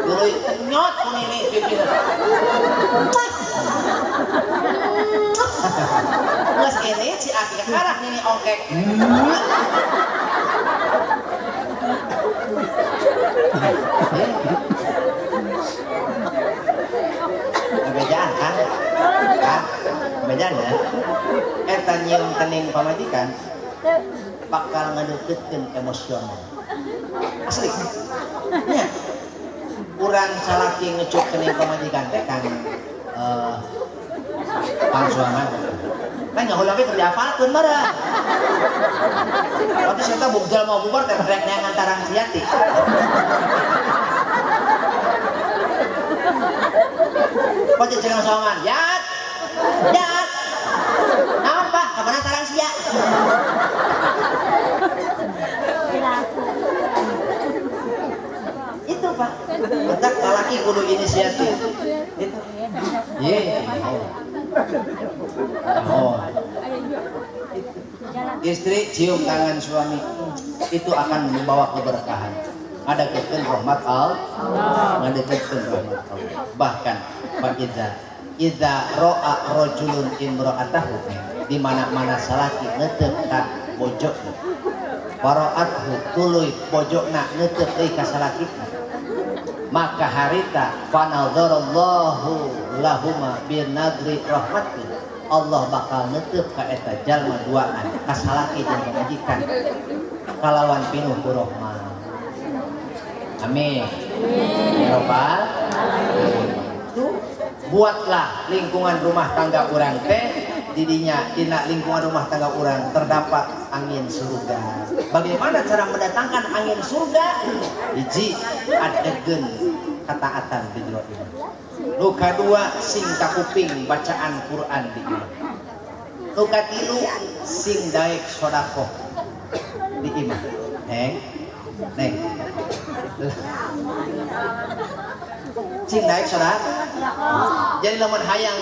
Tuluy nyot ku nini pipina. Geus ini si aki karak nini ongkek. Bejaan kan? Kan? Bejaan ya? Eta nyium kening pamajikan bakal ngedeketkeun emosional. Asli. Nya. Urang salaki ngecup kening pamajikan teh kang pangsuangan. Nah ngahulangke keur diapalkeun mara. Waktu saya bukjal mau bubar teh rek neangan tarang siati. Pocet cenah soangan, "Yat. Yat. Naon, Pak? Kapan tarang sia?" Itu, Pak. Bentak lalaki kudu inisiatif. Itu. Ye. Oh. Istri cium tangan suami, itu akan membawa keberkahan. Ngadeketkeun rahmat Allah, ngadeketkeun rahmat Allah. Bahkan fa idza ra'a rajulun imra'atahu, di mana-mana salaki neuteuk ka bojona. Fara'athu tuluy bojona neuteuk deui ka salakina. Maka harita fanadharallahu lahuma binadri rahmati. Allah bakal neuteuk ka eta jalma duaan ka salaki jeung pamajikan kalawan pinuh ku rahmat. Amin. Ya Rabbal alamin. Buatlah lingkungan rumah tangga urang teh didinya dina lingkungan rumah tangga urang terdapat angin surga. Bagaimana cara mendatangkan angin surga? Hiji, adegeun kataatan di jero imah. Nu kadua, sing kakuping bacaan Quran di imah. Nu katilu, sing daek sedekah di imah. Neng, neng. Sing daek sedekah. Jadi lamun hayang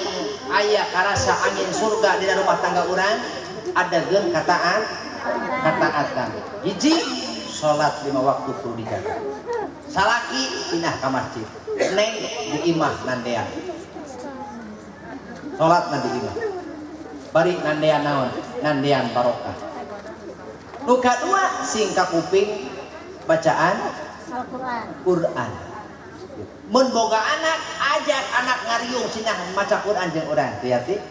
aya karasa angin surga di rumah tangga urang, adegeun kataan kataatan. Hiji, salat 5 waktu kudu dijaga. Salaki pindah ka masjid, neng di imah nandean. Salat di imah. Bari nandean naon? Nandean barokah. Nu kadua, sing kakuping bacaan Al-Qur'an. Quran. Mun boga anak, ajak anak ngariung cenah maca Quran jeung urang. Hati-hati.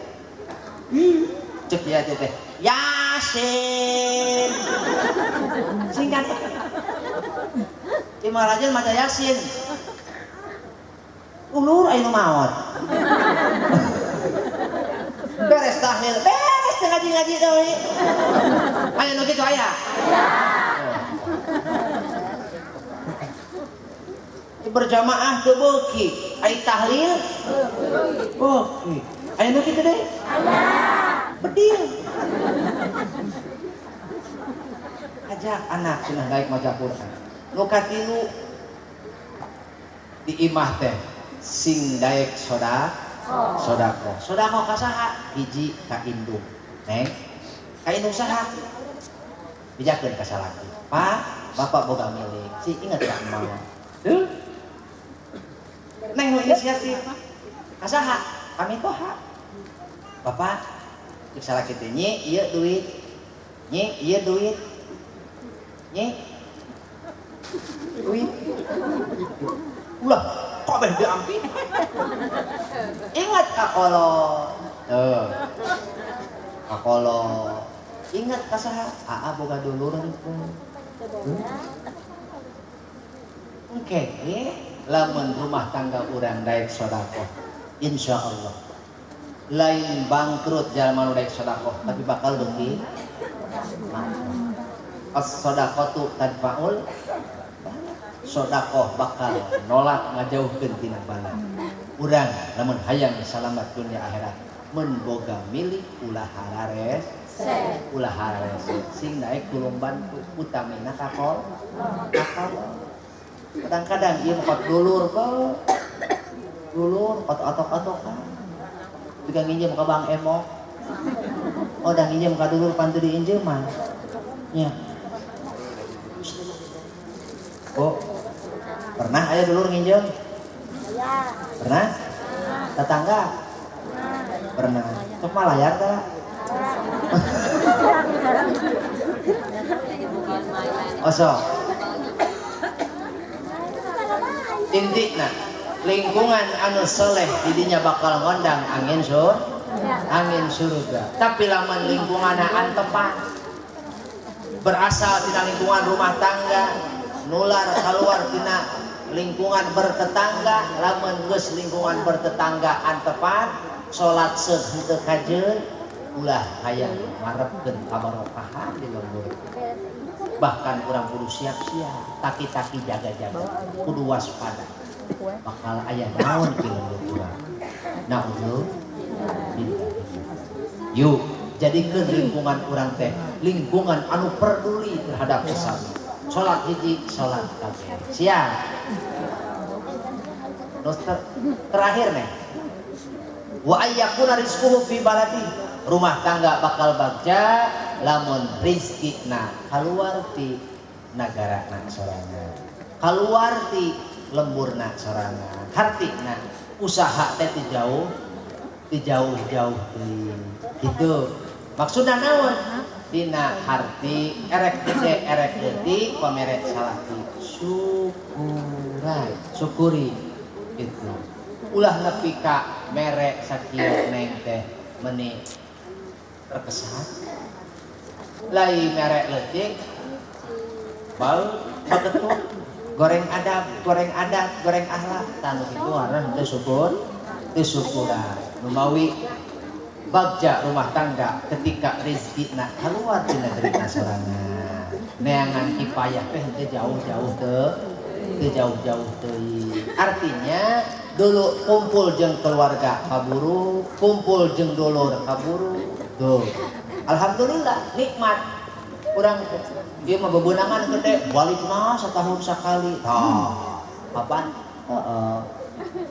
Cek ya teh. Yasin. Singkat. Imah rajin maca Yasin. Ulur aya nu maot. Beres tahlil, beres teh ngaji-ngaji deui. Aya nu kitu aya? Berjamaah teu beuki, ai tahlil beuki. Aya nu kitu deui? Aya. Bedil. Ajak anak cenah daek maca Quran. Nu katilu di imah teh sing daek sedekah. Sedekah ka saha? Hiji ka indung. Neng, ka indung saha? Bejakeun ka salaki. Pak, bapak boga milik. Si inget ka emak. Neng nu inisiatif. Ka saha? Kami toha. Bapak, cek salaki teh, "Nyi, ieu duit. Nyi, ieu duit. Nyi. Duit." Ulah, kabeh diampi. Ingat ka kolot. Tuh. Ka kolot. Ingat ka saha? Aa boga dulur henteu. Oke, lamun rumah tangga urang daek sedekah, insyaallah lain bangkrut jalma nu daek sedekah, tapi bakal beuki. As-sadaqatu tadfaul, sedekah bakal nolak ngajauhkeun tina bala. Urang lamun hayang salamat dunia akhirat, mun boga milik ulah harares, ulah harares sing daek tulung bantu utamina ka kolot. Kadang-kadang ieu mah dulur kok. Dulur otok-otokan. Juga nginjem ka Bang Emok. Oh, dah nginjem ka dulur pan teu diinjeman. Nya. Oh, pernah aya dulur nginjem? Pernah? Tetangga? Pernah. Sok malayar teh. Oh sok. Intina lingkungan anu soleh didinya bakal ngondang angin sur, angin surga. Tapi lamun lingkungan antepan berasal tina lingkungan rumah tangga, nular keluar tina lingkungan bertetangga, lamun geus lingkungan bertetangga antepan, salat seuk henteu kajeun, ulah hayang ngarepkeun kabarokahan di lembur. Bahkan urang kudu siap-siap, taki-taki jaga-jaga, kudu waspada. Bakal aya naon di lembur urang. Naudzubillah. Yuk, jadikeun lingkungan urang teh lingkungan anu peduli terhadap sesama. Salat hiji, salat kabeh. Siap. Terus terakhir nih. Wa ayyakuna rizquhu fi baladi. Rumah tangga bakal bagja lamun rizkina kaluar ti nagarana sorangan. Kaluar ti lemburna sorangan. Hartina usaha teh ti jauh, ti jauh-jauh teuing. Gitu. Maksudna naon? Dina harti erek gede erek leutik pamere salaki syukuran, syukuri gitu. Ulah nepi ka mere sakieu neng teh meni terkesan. Lai mere leutik bau bagetuk goreng adab, goreng adat, goreng akhlak tanu kitu ngaranna teu syukur, teu syukuran. Numawi bagja rumah tangga ketika rezekina keluar ti negeri sorangan. Neangan kipayah teh teu jauh-jauh teu, teu jauh-jauh teuing. Artinya dulu kumpul jeung keluarga kaburu, kumpul jeung dulur kaburu. Tuh. Alhamdulillah nikmat. Urang teh ieu mah bebeunangan gede, balik mah setahun sekali. Tah, kapan? Heeh.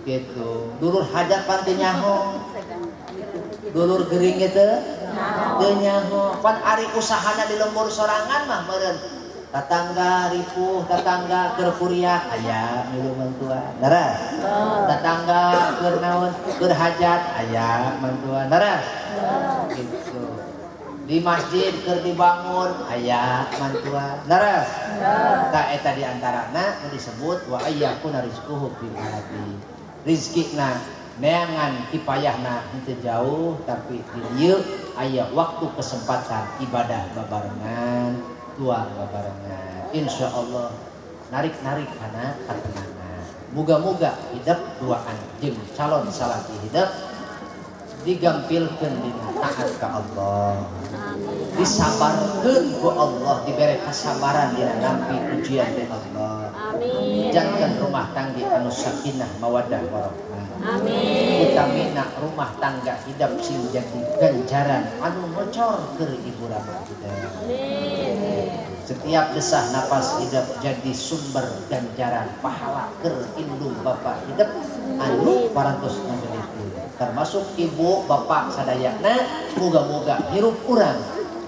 Gitu. Dulur hajat pan teu nyaho. Dulur gering gitu teu nyaho. Pan ari usahana di lembur sorangan mah meureun tatangga ripuh, tatangga keur kuriak aya milu bantuan. Leres. Tatangga keur naon? Keur hajat aya bantuan. Leres. Gitu. Di masjid keur dibangun aya bantuan. Leres. Tah eta di antarana nu disebut wa ayyakuna rizquhu fi baladi. Rizkina neangan kipayahna henteu jauh tapi di dieu aya waktu kesempatan ibadah babarengan, tuang babarengan. Insyaallah narik-narik kana katenangan. Muga-muga hidup duaan jeung calon salaki hidup digampilkeun dina taat ka Allah. Disabarkeun ku Allah, dibere kasabaran dina nampi ujian ti Allah. Amin. Jangan rumah tangga anu sakinah mawaddah warahmah. Amin. Utamina rumah tangga hidup sing jadi ganjaran anu ngocor keur ibu rama kita. Amin. Setiap desah napas hidup jadi sumber ganjaran pahala keur indung bapak hidup anu parantos ngageliti. Termasuk ibu bapak sadayana muga-muga hirup urang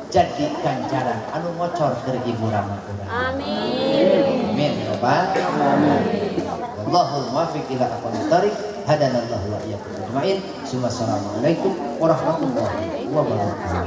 jadi ganjaran anu ngocor keur ibu rama urang. Amin. Amin ya rabbal alamin. Allahul muwaffiq ila aqwamit thariq. Hadanallahu wa iyyakum ajmain. Assalamualaikum warahmatullahi wabarakatuh.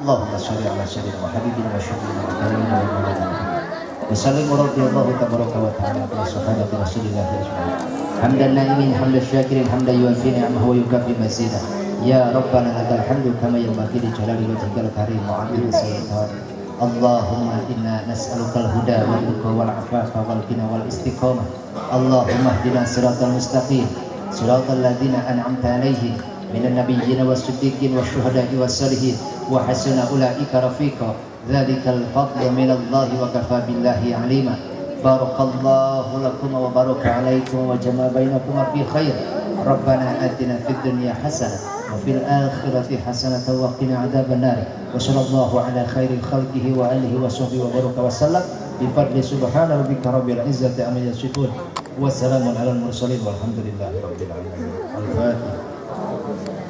Allahumma sholli ala sayyidina wa habibina wa syafi'ina wa karimina wa maulana Muhammad. Wa sallim radhiyallahu tabaraka wa ta'ala ala sahabati Rasulillah ajmain. Hamdan naimin hamdan syakirin hamdan yuwaffi ni'amahu wa yukafi mazidah. Ya Rabbana lakal hamdu kama yanbaghi li jalali wajhikal karim wa 'azimi sultanik. Allahumma inna nas'alukal huda wal tuqa wal afafa wal ghina wal istiqamah. Allahumma ihdina siratal mustaqim siratal ladzina an'amta 'alaihim minan nabiyyin was-siddiqin wasyuhada'i was-salihin wa hasuna ulaika rafiqa. Dzalikal fadlu minallahi wa kafa billahi 'alima. Barakallahu lakum wa baraka 'alaikum wa jama'a bainakum fi khair. Rabbana atina fid dunya hasanah wa fil akhirati hasanah wa qina adzaban nar. Wa sallallahu ala khairi khalqihi wa alihi wa sahbihi wa baraka wa sallam. Bi fadli subhana rabbika rabbil izzati amma yasifun. Wa salamun alal mursalin walhamdulillahi rabbil alamin. Al-Fatihah. Thank you.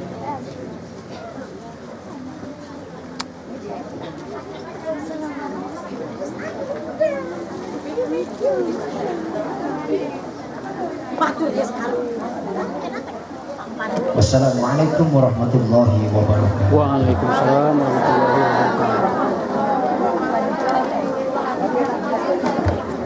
Wassalamualaikum warahmatullahi wabarakatuh. Waalaikumsalam warahmatullahi wabarakatuh.